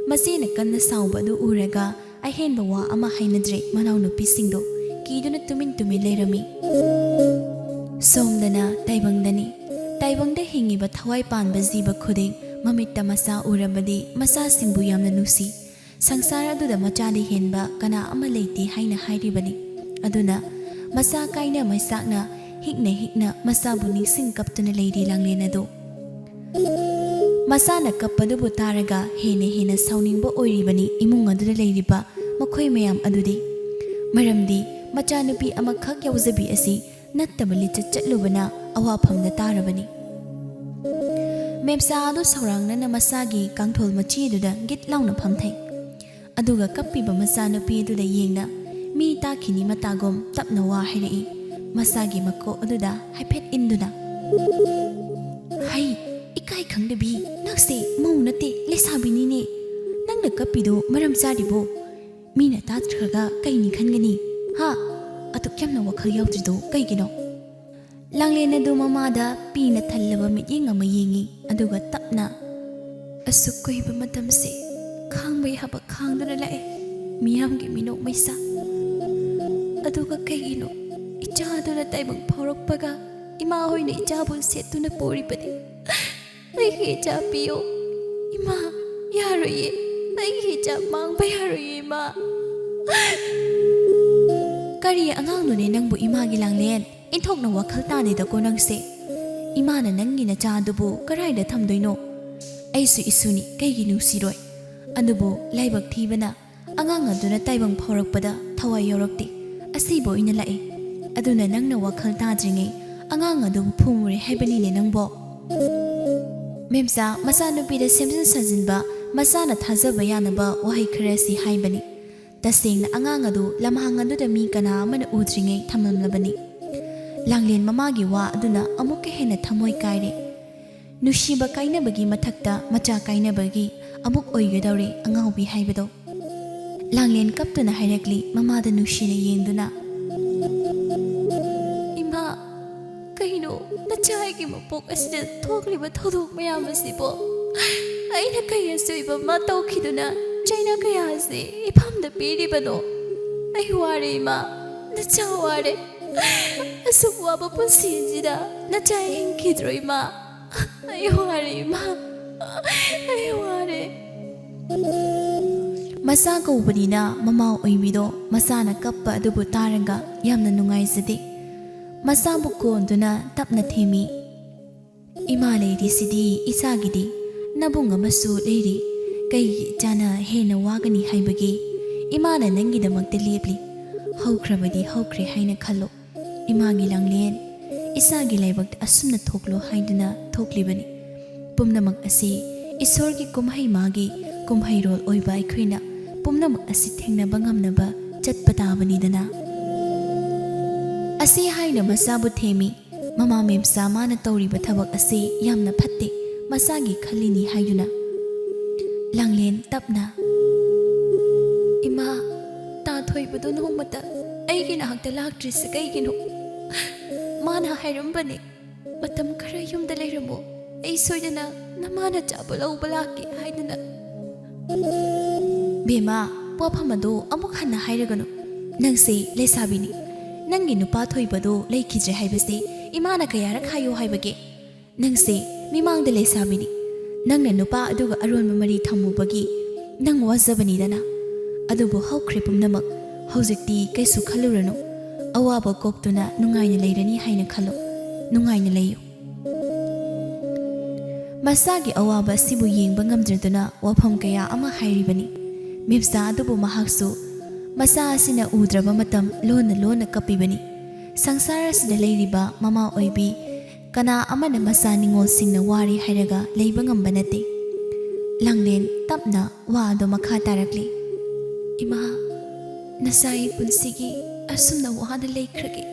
ꯃꯆꯦꯅ ꯀꯟꯅ ꯁꯥꯎꯕ ꯑꯗꯨ ꯎꯔꯒ ꯑꯍꯦꯟꯕ ꯋꯥ ꯑꯃ ꯍꯥꯏꯅꯗ꯭ꯔꯦ ꯃꯅꯥꯎꯅꯨꯄꯤꯁꯤꯡꯗꯣ꯫ ꯀꯤꯗꯨꯅ ꯇꯨꯃꯤꯟ ꯇꯨꯃꯤꯟ ꯂꯩꯔꯝꯃꯤ꯫ ꯁꯣꯝꯗꯅ ꯇꯥꯏꯕꯪꯗꯅꯤ꯫ ꯇꯥꯏꯕꯪꯗ ꯍꯤꯡꯉꯤꯕ ꯊꯋꯥꯏ ꯄꯥꯟꯕ ꯖꯤꯕ ꯈꯨꯗꯤꯡ ꯃꯃꯤꯠꯇ ꯃꯆꯥ ꯎꯔꯕꯗꯤ ꯃꯆꯥꯁꯤꯡꯕꯨ ꯌꯥꯝꯅ ꯅꯨꯡꯁꯤ꯫ ꯁꯪꯁꯥꯔ ꯑꯗꯨꯗ ꯃꯆꯥꯗꯤ ꯍꯦꯟꯕ ꯀꯅꯥ ꯑꯃ ꯂꯩꯇꯦ ꯍꯥꯏꯅ ꯍꯥꯏꯔꯤꯕꯅꯤ꯫ ꯑꯗꯨꯅ ꯃꯆꯥ ꯀꯥꯏꯅ ꯃꯩꯆꯥꯛꯅ ꯍꯤꯛꯅ ꯍꯤꯛꯅ ꯃꯆꯥꯕꯨ ꯅꯤꯡꯁꯤꯡ ꯀꯞꯇꯨꯅ ꯂꯩꯔꯤ ꯂꯥꯡꯂꯦꯟ ꯑꯗꯨ꯫ ꯃꯆꯥꯅ ꯀꯞꯄꯗꯨꯕꯨ ꯇꯥꯔꯒ ꯍꯦꯟꯅ ꯍꯦꯟꯅ ꯁꯥꯎꯅꯤꯡꯕ ꯑꯣꯏꯔꯤꯕꯅꯤ ꯏꯃꯨꯡ ꯑꯗꯨꯗ ꯂꯩꯔꯤꯕ ꯃꯈꯣꯏ ꯃꯌꯥꯝ ꯑꯗꯨꯗꯤ꯫ ꯃꯔꯝꯗꯤ ꯃꯆꯥꯅꯨꯄꯤ ꯑꯃꯈꯛ ꯌꯥꯎꯖꯕꯤ ꯑꯁꯤ ꯅꯠꯇꯕ ꯂꯤꯆꯠ ꯆꯠꯂꯨꯕꯅ ꯑꯋꯥꯐꯝꯗ ꯇꯥꯔꯕꯅꯤ꯫ ꯃꯦꯝꯆꯥ ꯑꯗꯨ ꯁꯧꯔꯥꯡꯅꯅ ꯃꯆꯥꯒꯤ ꯀꯥꯡꯊꯣꯜ ꯃꯆꯤ ꯑꯗꯨꯗ ꯒꯤꯠ ꯂꯥꯎꯅ ꯐꯝꯊꯩ꯫ ꯑꯗꯨꯒ ꯀꯞꯄꯤꯕ ꯃꯆꯥꯅꯨꯄꯤ ꯑꯗꯨꯗ ꯌꯦꯡꯅ ꯃꯤ ꯇꯥꯈꯤꯅꯤ ꯃꯇꯥꯒꯨꯝ ꯇꯞꯅ ꯋꯥ ꯍꯥꯏꯔꯛꯏ, ꯃꯆꯥꯒꯤ ꯃꯀꯣꯛ ꯑꯗꯨꯗ ꯍꯥꯏꯐꯦꯠ ꯏꯟꯗꯨꯅ꯫ "ꯍꯩ, ꯏꯀꯥꯏ ꯈꯪꯗꯕꯤ, ꯅꯪꯁꯦ ꯃꯧ ꯅꯠꯇꯦ, ꯂꯩꯁꯥꯕꯤꯅꯤꯅꯦ꯫ ꯅꯪꯅ ꯀꯞꯄꯤꯗꯨ ꯃꯔꯝ ꯆꯥꯔꯤꯕꯣ? ꯃꯤꯅ ꯇꯥꯗ꯭ꯔꯒ ꯀꯩꯅꯤ ꯈꯟꯒꯅꯤ? ꯍꯥ? ꯑꯗꯨꯛ ꯌꯥꯝꯅ ꯋꯥꯈꯜ ꯌꯥꯎꯗ꯭ꯔꯤꯗꯣ ꯀꯩꯒꯤꯅꯣ?" ꯂꯥꯡꯂꯦꯟ ꯑꯗꯨ ꯃꯃꯥꯗ ꯄꯤꯅ ꯊꯜꯂꯕ ꯃꯤꯠꯌꯦꯡ ꯑꯃ ꯌꯦꯡꯉꯤ, ꯑꯗꯨꯒ ꯇꯞꯅ, "ꯑꯁꯨꯛ ꯀꯨꯏꯕ ꯃꯇꯝꯁꯦ ꯈꯥꯡꯕ ꯌꯥꯕ ꯈꯥꯡꯗꯨꯅ ꯂꯥꯛꯑꯦ ꯃꯤꯌꯥꯝꯒꯤ ꯃꯤꯅꯣꯛ ꯃꯩꯁꯥ꯫ ꯑꯗꯨꯒ ꯀꯩꯒꯤꯅꯣ ꯏꯆꯥꯗꯨꯅ ꯇꯥꯏꯕꯪ ꯐꯥꯎꯔꯛꯄꯒ ꯏꯃꯥ ꯍꯣꯏꯅ ꯏꯆꯥꯕꯨ ꯁꯦꯠꯇꯨꯅ ꯄꯨꯔꯤꯕꯗꯤ? ꯑꯩꯒꯤ ꯏꯆꯥ ꯄꯤꯌꯣ ꯏꯃꯥ, ꯌꯥꯔꯣꯏꯌꯦ, ꯑꯩꯒꯤ ꯏꯆꯥ ꯃꯥꯡꯕ ꯌꯥꯔꯣꯏꯌꯦ ꯏꯃꯥ꯫" "ꯀꯔꯤ ꯑꯉꯥꯡꯅꯣꯅꯦ ꯅꯪꯕꯨ ꯏꯃꯥꯒꯤ, ꯂꯥꯡꯂꯦꯟ? ꯏꯟꯊꯣꯛꯅ ꯋꯥꯈꯜ ꯇꯥꯗꯦꯗꯀꯣ ꯅꯪꯁꯦ꯫ ꯏꯃꯥꯅ ꯅꯪꯒꯤ ꯅꯆꯥ ꯑꯗꯨꯕꯨ ꯀꯔꯥꯏꯗ ꯊꯝꯗꯣꯏꯅꯣ? ꯑꯩꯁꯨ ꯏꯁꯨꯅꯤ, ꯀꯩꯒꯤ ꯅꯨꯡꯁꯤꯔꯣꯏ? ꯑꯗꯨꯕꯨ ꯂꯥꯏꯕꯛ ꯊꯤꯕꯅ ꯑꯉꯥꯡ ꯑꯗꯨꯅ ꯇꯥꯏꯕꯪ ꯐꯥꯎꯔꯛꯄꯗ ꯊꯋꯥꯏ ꯌꯥꯎꯔꯛꯇꯦ, ꯑꯁꯤꯕ ꯑꯣꯏꯅ ꯂꯥꯛꯑꯦ꯫ ꯑꯗꯨꯅ ꯅꯪꯅ ꯋꯥꯈꯜ ꯇꯥꯗ꯭ꯔꯤꯉꯩ ꯑꯉꯥꯡ ꯑꯗꯨꯕꯨ ꯐꯨꯝꯃꯨꯔꯦ ꯍꯥꯏꯕꯅꯤꯅꯦ ꯅꯪꯕꯣ?" ꯃꯦꯝꯆꯥ ꯃꯆꯥꯅꯨꯄꯤꯗ ꯁꯦꯝꯖꯤꯟ ꯁꯥꯖꯤꯟꯕ, ꯃꯆꯥꯅ ꯊꯥꯖꯕ ꯌꯥꯅꯕ ꯋꯥꯍꯩ ꯈꯔꯁꯤ ꯍꯥꯏꯕꯅꯤ꯫ ꯇꯁꯦꯡꯅ ꯑꯉꯥꯡ ꯑꯗꯨ ꯂꯝꯍꯥꯡ ꯑꯗꯨꯗ ꯃꯤ ꯀꯅꯥ ꯑꯃꯅ ꯎꯗ꯭ꯔꯤꯉꯩ ꯊꯝꯂꯝꯂꯕꯅꯤ꯫ ꯂꯥꯡꯂꯦꯟ ꯃꯃꯥꯒꯤ ꯋꯥ ꯑꯗꯨꯅ ꯑꯃꯨꯛꯀ ꯍꯦꯟꯅ ꯊꯃꯣꯏ ꯀꯥꯏꯔꯦ꯫ ꯅꯨꯡꯁꯤꯕ ꯀꯥꯏꯅꯕꯒꯤ ꯃꯊꯛꯇ ꯃꯆꯥ ꯀꯥꯏꯅꯕꯒꯤ ꯑꯃꯨꯛ ꯑꯣꯏꯒꯗꯧꯔꯦ ꯑꯉꯥꯎꯕꯤ ꯍꯥꯏꯕꯗꯣ꯫ ꯂꯥꯡꯂꯦꯟ ꯀꯞꯇꯨꯅ ꯍꯥꯏꯔꯛꯂꯤ ꯃꯃꯥꯗ ꯅꯨꯡꯁꯤꯅ ꯌꯦꯡꯗꯨꯅ꯫ "ꯏꯃꯥ, ꯀꯩꯅꯣ ꯅꯆꯥ ꯑꯩꯒꯤ ꯃꯄꯣꯛ ꯑꯁꯤꯗ ꯊꯣꯛꯂꯤꯕ ꯊꯧꯗꯣꯛ ꯃꯌꯥꯝ ꯑꯁꯤꯕꯣ? ꯑꯩꯅ ꯀꯩ ꯑꯁꯣꯏꯕ ꯑꯃ ꯇꯧꯈꯤꯗꯨꯅ ꯆꯩꯅꯥ ꯀꯌꯥ ꯑꯁꯤ ꯏꯐꯝꯗ ꯄꯤꯔꯤꯕꯅꯣ? ꯑꯩ ꯋꯥꯔꯦ ꯏꯃꯥ, ꯅꯆꯥ ꯋꯥꯔꯦ꯫ ꯑꯁꯨꯛ ꯋꯥꯕ ꯄꯨꯟꯁꯤ ꯑꯁꯤꯗ ꯅꯆꯥ ꯍꯤꯡꯈꯤꯗ꯭ꯔꯣ ꯏꯃꯥ? ꯑꯩ ꯋꯥꯔꯦ ꯏꯃꯥ, ꯑꯩ ꯋꯥꯔꯦ꯫" ꯃꯆꯥ ꯀꯧꯕꯅꯤꯅ ꯃꯃꯥ ꯑꯣꯏꯕꯤꯗꯣ ꯃꯆꯥꯅ ꯀꯞꯄ ꯑꯗꯨꯕꯨ ꯇꯥꯔꯒ ꯌꯥꯝꯅ ꯅꯨꯡꯉꯥꯏꯖꯗꯦ꯫ ꯃꯆꯥꯕꯨ ꯀꯣꯟꯗꯨꯅ ꯇꯞꯅ ꯊꯦꯝꯃꯤ꯫ "ꯏꯃꯥ ꯂꯩꯔꯤꯁꯤꯗꯤ ꯏꯆꯥꯒꯤꯗꯤ, ꯅꯕꯨꯡ ꯑꯃꯁꯨ ꯂꯩꯔꯤ꯫ ꯀꯩꯒꯤ ꯏꯆꯥꯅ ꯍꯦꯟꯅ ꯋꯥꯒꯅꯤ ꯍꯥꯏꯕꯒꯦ? ꯏꯃꯥꯅ ꯅꯪꯒꯤꯗꯃꯛꯇ ꯂꯦꯞꯂꯤ꯫ ꯍꯧꯈ꯭ꯔꯕꯗꯤ ꯍꯧꯈ꯭ꯔꯦ ꯍꯥꯏꯅ ꯈꯜꯂꯣ꯫ ꯏꯃꯥꯒꯤ ꯂꯥꯡꯂꯦꯟ, ꯏꯁꯥꯒꯤ ꯂꯥꯏꯕꯛꯇ ꯑꯁꯨꯝꯅ ꯊꯣꯛꯂꯣ ꯍꯥꯏꯗꯨꯅ ꯊꯣꯛꯂꯤꯕꯅꯤ꯫ ꯄꯨꯝꯅꯃꯛ ꯑꯁꯤ ꯏꯁꯣꯔꯒꯤ ꯀꯨꯝꯍꯩ, ꯃꯥꯒꯤ ꯀꯨꯝꯍꯩꯔꯣꯜ ꯑꯣꯏꯕ ꯑꯩꯈꯣꯏꯅ ꯄꯨꯝꯅꯃꯛ ꯑꯁꯤ ꯊꯦꯡꯅꯕ ꯉꯝꯅꯕ ꯆꯠꯄ ꯇꯥꯕꯅꯤꯗꯅ꯫ ꯑꯁꯤ ꯍꯥꯏꯅ ꯃꯆꯥꯕꯨ ꯊꯦꯝꯃꯤ꯫ ꯃꯃꯥ ꯃꯦꯝꯆꯥ, ꯃꯥꯅ ꯇꯧꯔꯤꯕ ꯊꯕꯛ ꯑꯁꯤ ꯌꯥꯝꯅ ꯐꯠꯇꯦ, ꯃꯆꯥꯒꯤ ꯈꯜꯂꯤꯅꯤ ꯍꯥꯏꯗꯨꯅ꯫ ꯂꯥꯡꯂꯦꯟ, ꯇꯞꯅ, "ꯏꯃꯥ, ꯇꯥ ꯊꯣꯏꯕꯗꯨ ꯅꯣꯡꯃꯇ ꯑꯩꯒꯤ ꯅꯥꯛꯇ ꯂꯥꯛꯇ꯭ꯔꯤꯁꯤ ꯀꯩꯒꯤꯅꯣ? ꯃꯥꯅ ꯍꯥꯏꯔꯝꯕꯅꯦ, ꯃꯇꯝ ꯈꯔ ꯌꯨꯝꯗ ꯂꯩꯔꯝꯃꯣ, ꯑꯩ ꯁꯣꯏꯗꯅ ꯅꯃꯥꯅ ꯆꯥꯕ ꯂꯧꯕ ꯂꯥꯛꯀꯦ ꯍꯥꯏꯗꯅ"꯫ ꯕꯦꯝꯃ, ꯋꯥꯐꯝ ꯑꯗꯨ ꯑꯃꯨꯛ ꯍꯟꯅ ꯍꯥꯏꯔꯒꯅꯨ꯫ ꯅꯪꯁꯦ ꯂꯩꯁꯥꯕꯤꯅꯤ꯫ ꯅꯪꯒꯤ ꯅꯨꯄꯥ ꯊꯣꯏꯕꯗꯨ ꯂꯩꯈꯤꯗ꯭ꯔꯦ ꯍꯥꯏꯕꯁꯤ ꯏꯃꯥꯅ ꯀꯌꯥꯔꯛ ꯍꯥꯏꯌꯣ ꯍꯥꯏꯕꯒꯦ? ꯅꯪꯁꯦ ꯃꯤꯃꯥꯡꯗ ꯂꯩꯁꯥꯕꯤꯅꯤ꯫ ꯅꯪꯅ ꯅꯨꯄꯥ ꯑꯗꯨꯒ ꯑꯔꯣꯟꯕ ꯃꯔꯤ ꯊꯝꯃꯨꯕꯒꯤ ꯅꯪ ꯋꯥꯖꯕꯅꯤꯗꯅ꯫ ꯑꯗꯨꯕꯨ ꯍꯧꯈ꯭ꯔꯦ ꯄꯨꯝꯅꯃꯛ꯫ ꯍꯧꯖꯤꯛꯇꯤ ꯀꯩꯁꯨ ꯈꯜꯂꯨꯔꯅꯨ꯫ ꯑꯋꯥꯕ ꯀꯣꯛꯇꯨꯅ ꯅꯨꯡꯉꯥꯏꯅ ꯂꯩꯔꯅꯤ ꯍꯥꯏꯅ ꯈꯜꯂꯨ꯫ ꯅꯨꯡꯉꯥꯏꯅ ꯂꯩꯌꯨ꯫ ꯃꯁꯥꯒꯤ ꯑꯋꯥꯕ ꯑꯁꯤꯕꯨ ꯌꯦꯡꯕ ꯉꯝꯗ꯭ꯔꯗꯨꯅ ꯋꯥꯐꯝ ꯀꯌꯥ ꯑꯃ ꯍꯥꯏꯔꯤꯕꯅꯤ꯫ ꯃꯦꯝꯆꯥ ꯑꯗꯨꯕꯨ ꯃꯍꯥꯛꯁꯨ ꯃꯆꯥ ꯑꯁꯤꯅ ꯎꯗ꯭ꯔꯕ ꯃꯇꯝ ꯂꯣꯟꯅ ꯂꯣꯟꯅ ꯀꯞꯄꯤꯕꯅꯤ꯫ ꯁꯪꯁꯥꯔ ꯑꯁꯤꯗ ꯂꯩꯔꯤꯕ ꯃꯃꯥ ꯑꯣꯏꯕꯤ ꯀꯅꯥ ꯑꯃꯅ ꯃꯆꯥ ꯅꯤꯉꯣꯜꯁꯤꯡꯅ ꯋꯥꯔꯤ ꯍꯥꯏꯔꯒ ꯂꯩꯕ ꯉꯝꯕ ꯅꯠꯇꯦ꯫ ꯂꯥꯡꯂꯦꯟ, ꯇꯞꯅ ꯋꯥ ꯑꯗꯨ ꯃꯈꯥ ꯇꯥꯔꯛꯂꯤ꯫ "ꯏꯃꯥ, ꯅꯆꯥꯒꯤ ꯄꯨꯟꯁꯤꯒꯤ ꯑꯁꯨꯝꯅ ꯋꯥꯅ ꯂꯩꯈ꯭ꯔꯒꯦ꯫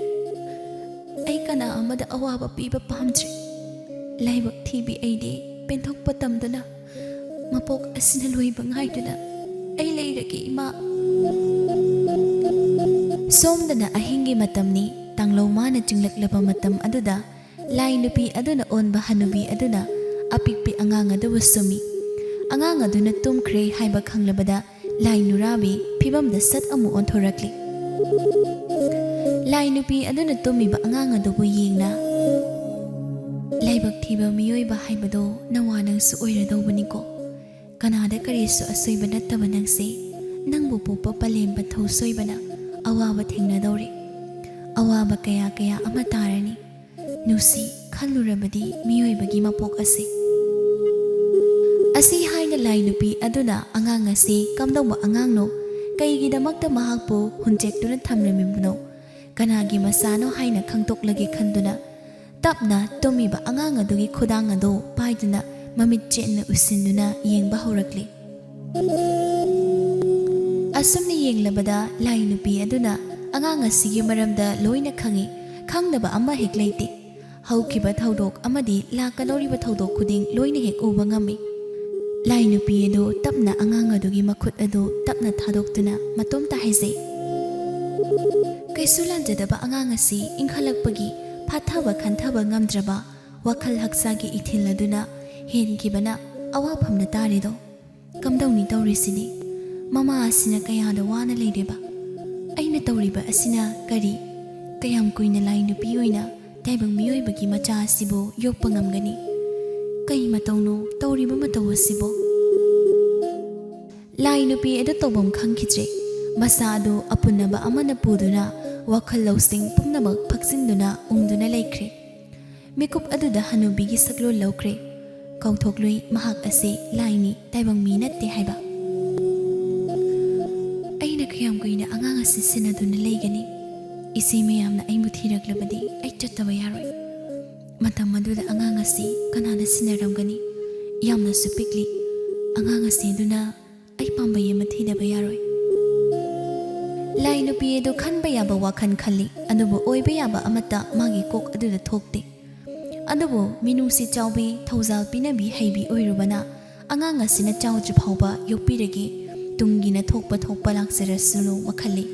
ꯑꯩ ꯀꯅꯥ ꯑꯃꯗ ꯑꯋꯥꯕ ꯄꯤꯕ ꯄꯥꯝꯗ꯭ꯔꯦ꯫ ꯂꯥꯏꯕꯛ ꯊꯤꯕꯤ ꯑꯩꯗꯤ ꯄꯦꯟꯊꯣꯛꯄ ꯇꯝꯗꯨꯅ ꯃꯄꯣꯛ ꯑꯁꯤꯅ ꯂꯣꯏꯕ ꯉꯥꯏꯗꯨꯅ ꯑꯩ ꯂꯩꯔꯒꯦ, ꯏꯃꯥ"꯫ ꯁꯣꯝꯗꯅ ꯑꯍꯤꯡꯒꯤ ꯃꯇꯝꯅꯤ꯫ ꯇꯥꯡꯂꯧ ꯃꯥꯅ ꯆꯤꯡꯂꯛꯂꯕ ꯃꯇꯝ ꯑꯗꯨꯗ ꯂꯥꯏ ꯅꯨꯄꯤ ꯑꯗꯨꯅ ꯑꯣꯟꯕ ꯍꯅꯨꯕꯤ ꯑꯗꯨꯅ ꯑꯄꯤꯛꯄꯤ ꯑꯉꯥꯡ ꯑꯗꯨꯕꯨ ꯁꯨꯝꯃꯤ꯫ ꯑꯉꯥꯡ ꯑꯗꯨꯅ ꯇꯨꯝꯈ꯭ꯔꯦ ꯍꯥꯏꯕ ꯈꯪꯂꯕꯗ ꯂꯥꯏ ꯅꯨꯔꯥꯕꯤ ꯐꯤꯕꯝꯗ ꯁꯠ ꯑꯃꯨꯛ ꯑꯣꯟꯊꯣꯔꯛꯂꯤ꯫ ꯂꯥꯏ ꯅꯨꯄꯤ ꯑꯗꯨꯅ ꯇꯨꯝꯃꯤꯕ ꯑꯉꯥꯡ ꯑꯗꯨꯕꯨ ꯌꯦꯡꯅ, "ꯂꯥꯏꯕꯛ ꯊꯤꯕ ꯃꯤꯑꯣꯏꯕ ꯍꯥꯏꯕꯗꯣ ꯅꯋꯥ ꯅꯪꯁꯨ ꯑꯣꯏꯔꯗꯧꯕꯅꯤꯀꯣ꯫ ꯀꯅꯥꯗ ꯀꯔꯤꯁꯨ ꯑꯁꯣꯏꯕ ꯅꯠꯇꯕ ꯅꯪꯁꯦ, ꯅꯪꯕꯨ ꯄꯣꯛꯄ ꯄꯂꯦꯝꯕ ꯊꯧꯁꯣꯏꯕꯅ ꯑꯋꯥꯕ ꯊꯦꯡꯅꯗꯧꯔꯦ꯫ ꯑꯋꯥꯕ ꯀꯌꯥ ꯀꯌꯥ ꯑꯃ ꯇꯥꯔꯅꯤ꯫ ꯅꯨꯡꯁꯤ, ꯈꯜꯂꯨꯔꯕꯗꯤ ꯃꯤꯑꯣꯏꯕꯒꯤ ꯃꯄꯣꯛ ꯑꯁꯤ"꯫ ꯑꯁꯤ ꯍꯥꯏꯅ ꯂꯥꯏ ꯅꯨꯄꯤ ꯑꯗꯨꯅ ꯑꯉꯥꯡ ꯑꯁꯤ ꯀꯝꯗꯧꯕ ꯑꯉꯥꯡꯅꯣ, ꯀꯩꯒꯤꯗꯃꯛꯇ ꯃꯍꯥꯛꯄꯨ ꯍꯨꯟꯇꯦꯛꯇꯨꯅ ꯊꯝꯂꯝꯃꯤꯕꯅꯣ, ꯀꯅꯥꯒꯤ ꯃꯆꯥꯅꯣ ꯍꯥꯏꯅ ꯈꯪꯗꯣꯛꯂꯒꯦ ꯈꯟꯗꯨꯅ ꯇꯞꯅ ꯇꯨꯝꯃꯤꯕ ꯑꯉꯥꯡ ꯑꯗꯨꯒꯤ ꯈꯨꯗꯥꯡ ꯑꯗꯨ ꯄꯥꯏꯗꯨꯅ ꯃꯃꯤꯠ ꯆꯦꯠꯅ ꯎꯏꯁꯤꯟꯗꯨꯅ ꯌꯦꯡꯕ ꯍꯧꯔꯛꯂꯤ꯫ ꯑꯁꯨꯝꯅ ꯌꯦꯡꯂꯕꯗ ꯂꯥꯏ ꯅꯨꯄꯤ ꯑꯗꯨꯅ ꯑꯉꯥꯡ ꯑꯁꯤꯒꯤ ꯃꯔꯝꯗ ꯂꯣꯏꯅ ꯈꯪꯏ, ꯈꯪꯗꯕ ꯑꯃ ꯍꯦꯛ ꯂꯩꯇꯦ꯫ ꯍꯧꯈꯤꯕ ꯊꯧꯗꯣꯛ ꯑꯃꯗꯤ ꯂꯥꯛꯀꯗꯧꯔꯤꯕ ꯊꯧꯗꯣꯛ ꯈꯨꯗꯤꯡ ꯂꯣꯏꯅ ꯍꯦꯛ ꯎꯕ ꯉꯝꯃꯤ꯫ ꯂꯥꯏ ꯅꯨꯄꯤ ꯑꯗꯨ ꯇꯞꯅ ꯑꯉꯥꯡ ꯑꯗꯨꯒꯤ ꯃꯈꯨꯠ ꯑꯗꯨ ꯇꯞꯅ ꯊꯥꯗꯣꯛꯇꯨꯅ ꯃꯇꯣꯝꯇ ꯍꯥꯏꯖꯩ, "ꯀꯩꯁꯨ ꯂꯥꯟꯖꯗꯕ ꯑꯉꯥꯡ ꯑꯁꯤ ꯏꯪꯈꯠꯂꯛꯄꯒꯤ ꯐꯥꯊꯕ ꯈꯟꯊꯕ ꯉꯝꯗ꯭ꯔꯕ ꯋꯥꯈꯜ ꯍꯛꯆꯥꯡꯒꯤ ꯏꯊꯤꯜ ꯑꯗꯨꯅ ꯍꯦꯟꯈꯤꯕꯅ ꯑꯋꯥꯐꯝꯅ ꯇꯥꯔꯦꯗꯣ꯫ ꯀꯝꯗꯧꯅꯤ ꯇꯧꯔꯤꯁꯤꯗꯤ? ꯃꯃꯥ ꯑꯁꯤꯅ ꯀꯌꯥꯗ ꯋꯥꯅ ꯂꯩꯔꯦꯕ? ꯑꯩꯅ ꯇꯧꯔꯤꯕ ꯑꯁꯤꯅ ꯀꯔꯤ? ꯀꯌꯥꯝ ꯀꯨꯏꯅ ꯂꯥꯏ ꯅꯨꯄꯤ ꯑꯣꯏꯅ ꯇꯥꯏꯕꯪ ꯃꯤꯑꯣꯏꯕꯒꯤ ꯃꯆꯥ ꯑꯁꯤꯕꯨ ꯌꯣꯛꯄ ꯉꯝꯒꯅꯤ? ꯀꯩ ꯃꯇꯧꯅꯣ ꯇꯧꯔꯤꯕ ꯃꯇꯧ ꯑꯁꯤꯕꯣ?" ꯂꯥꯏ ꯅꯨꯄꯤ ꯑꯗꯨ ꯇꯧꯐꯝ ꯈꯪꯈꯤꯗ꯭ꯔꯦ꯫ ꯃꯁꯥ ꯑꯗꯨ ꯑꯄꯨꯟꯅꯕ ꯑꯃꯅ ꯄꯨꯗꯨꯅ ꯋꯥꯈꯜ ꯂꯧꯁꯤꯡ ꯄꯨꯝꯅꯃꯛ ꯐꯛꯆꯤꯟꯗꯨꯅ ꯎꯪꯗꯨꯅ ꯂꯩꯈ꯭ꯔꯦ꯫ ꯃꯤꯀꯨꯞ ꯑꯗꯨꯗ ꯍꯅꯨꯕꯤꯒꯤ ꯁꯛꯂꯣꯟ ꯂꯧꯈ꯭ꯔꯦ꯫ ꯀꯥꯎꯊꯣꯛꯂꯨꯏ ꯃꯍꯥꯛ ꯑꯁꯤ ꯂꯥꯏꯅꯤ, ꯇꯥꯏꯕꯪ ꯃꯤ ꯅꯠꯇꯦ ꯍꯥꯏꯕ꯫ ꯑꯩꯅ ꯀꯌꯥꯝ ꯀꯨꯏꯅ ꯑꯉꯥꯡ ꯑꯁꯤ ꯁꯦꯟꯅꯗꯨꯅ ꯂꯩꯒꯅꯤ? ꯏꯆꯦ ꯃꯌꯥꯝꯅ ꯑꯩꯕꯨ ꯊꯤꯔꯛꯂꯕꯗꯤ ꯑꯩ ꯆꯠꯇꯕ ꯌꯥꯔꯣꯏ꯫ ꯃꯇꯝ ꯑꯗꯨꯗ ꯑꯉꯥꯡ ꯑꯁꯤ ꯀꯅꯥꯅ ꯁꯦꯟꯅꯔꯝꯒꯅꯤ? ꯌꯥꯝꯅꯁꯨ ꯄꯤꯛꯂꯤ꯫ ꯑꯉꯥꯡ ꯑꯁꯤ ꯑꯗꯨꯅ ꯑꯩ ꯄꯥꯝꯕꯩ ꯑꯃ ꯊꯤꯗꯕ ꯌꯥꯔꯣꯏ꯫ ꯂꯥꯏ ꯅꯨꯄꯤ ꯑꯗꯨ ꯈꯟꯕ ꯌꯥꯕ ꯋꯥꯈꯜ ꯈꯜꯂꯤ, ꯑꯗꯨꯕꯨ ꯑꯣꯏꯕ ꯌꯥꯕ ꯑꯃꯠꯇ ꯃꯥꯒꯤ ꯀꯣꯛ ꯑꯗꯨꯗ ꯊꯣꯛꯇꯦ꯫ ꯑꯗꯨꯕꯨ ꯃꯤꯅꯨꯡꯁꯤ ꯆꯥꯎꯕꯤ, ꯊꯧꯖꯥꯜ ꯄꯤꯅꯕꯤ ꯍꯩꯕꯤ ꯑꯣꯏꯔꯨꯕꯅ ꯑꯉꯥꯡ ꯑꯁꯤꯅ ꯆꯥꯎꯗ꯭ꯔꯤ ꯐꯥꯎꯕ ꯌꯣꯛꯄꯤꯔꯒꯦ, ꯇꯨꯡꯒꯤꯅ ꯊꯣꯛꯄ ꯊꯣꯛꯄ ꯂꯥꯛꯆꯔꯁꯅꯨ ꯃꯈꯜꯂꯤ꯫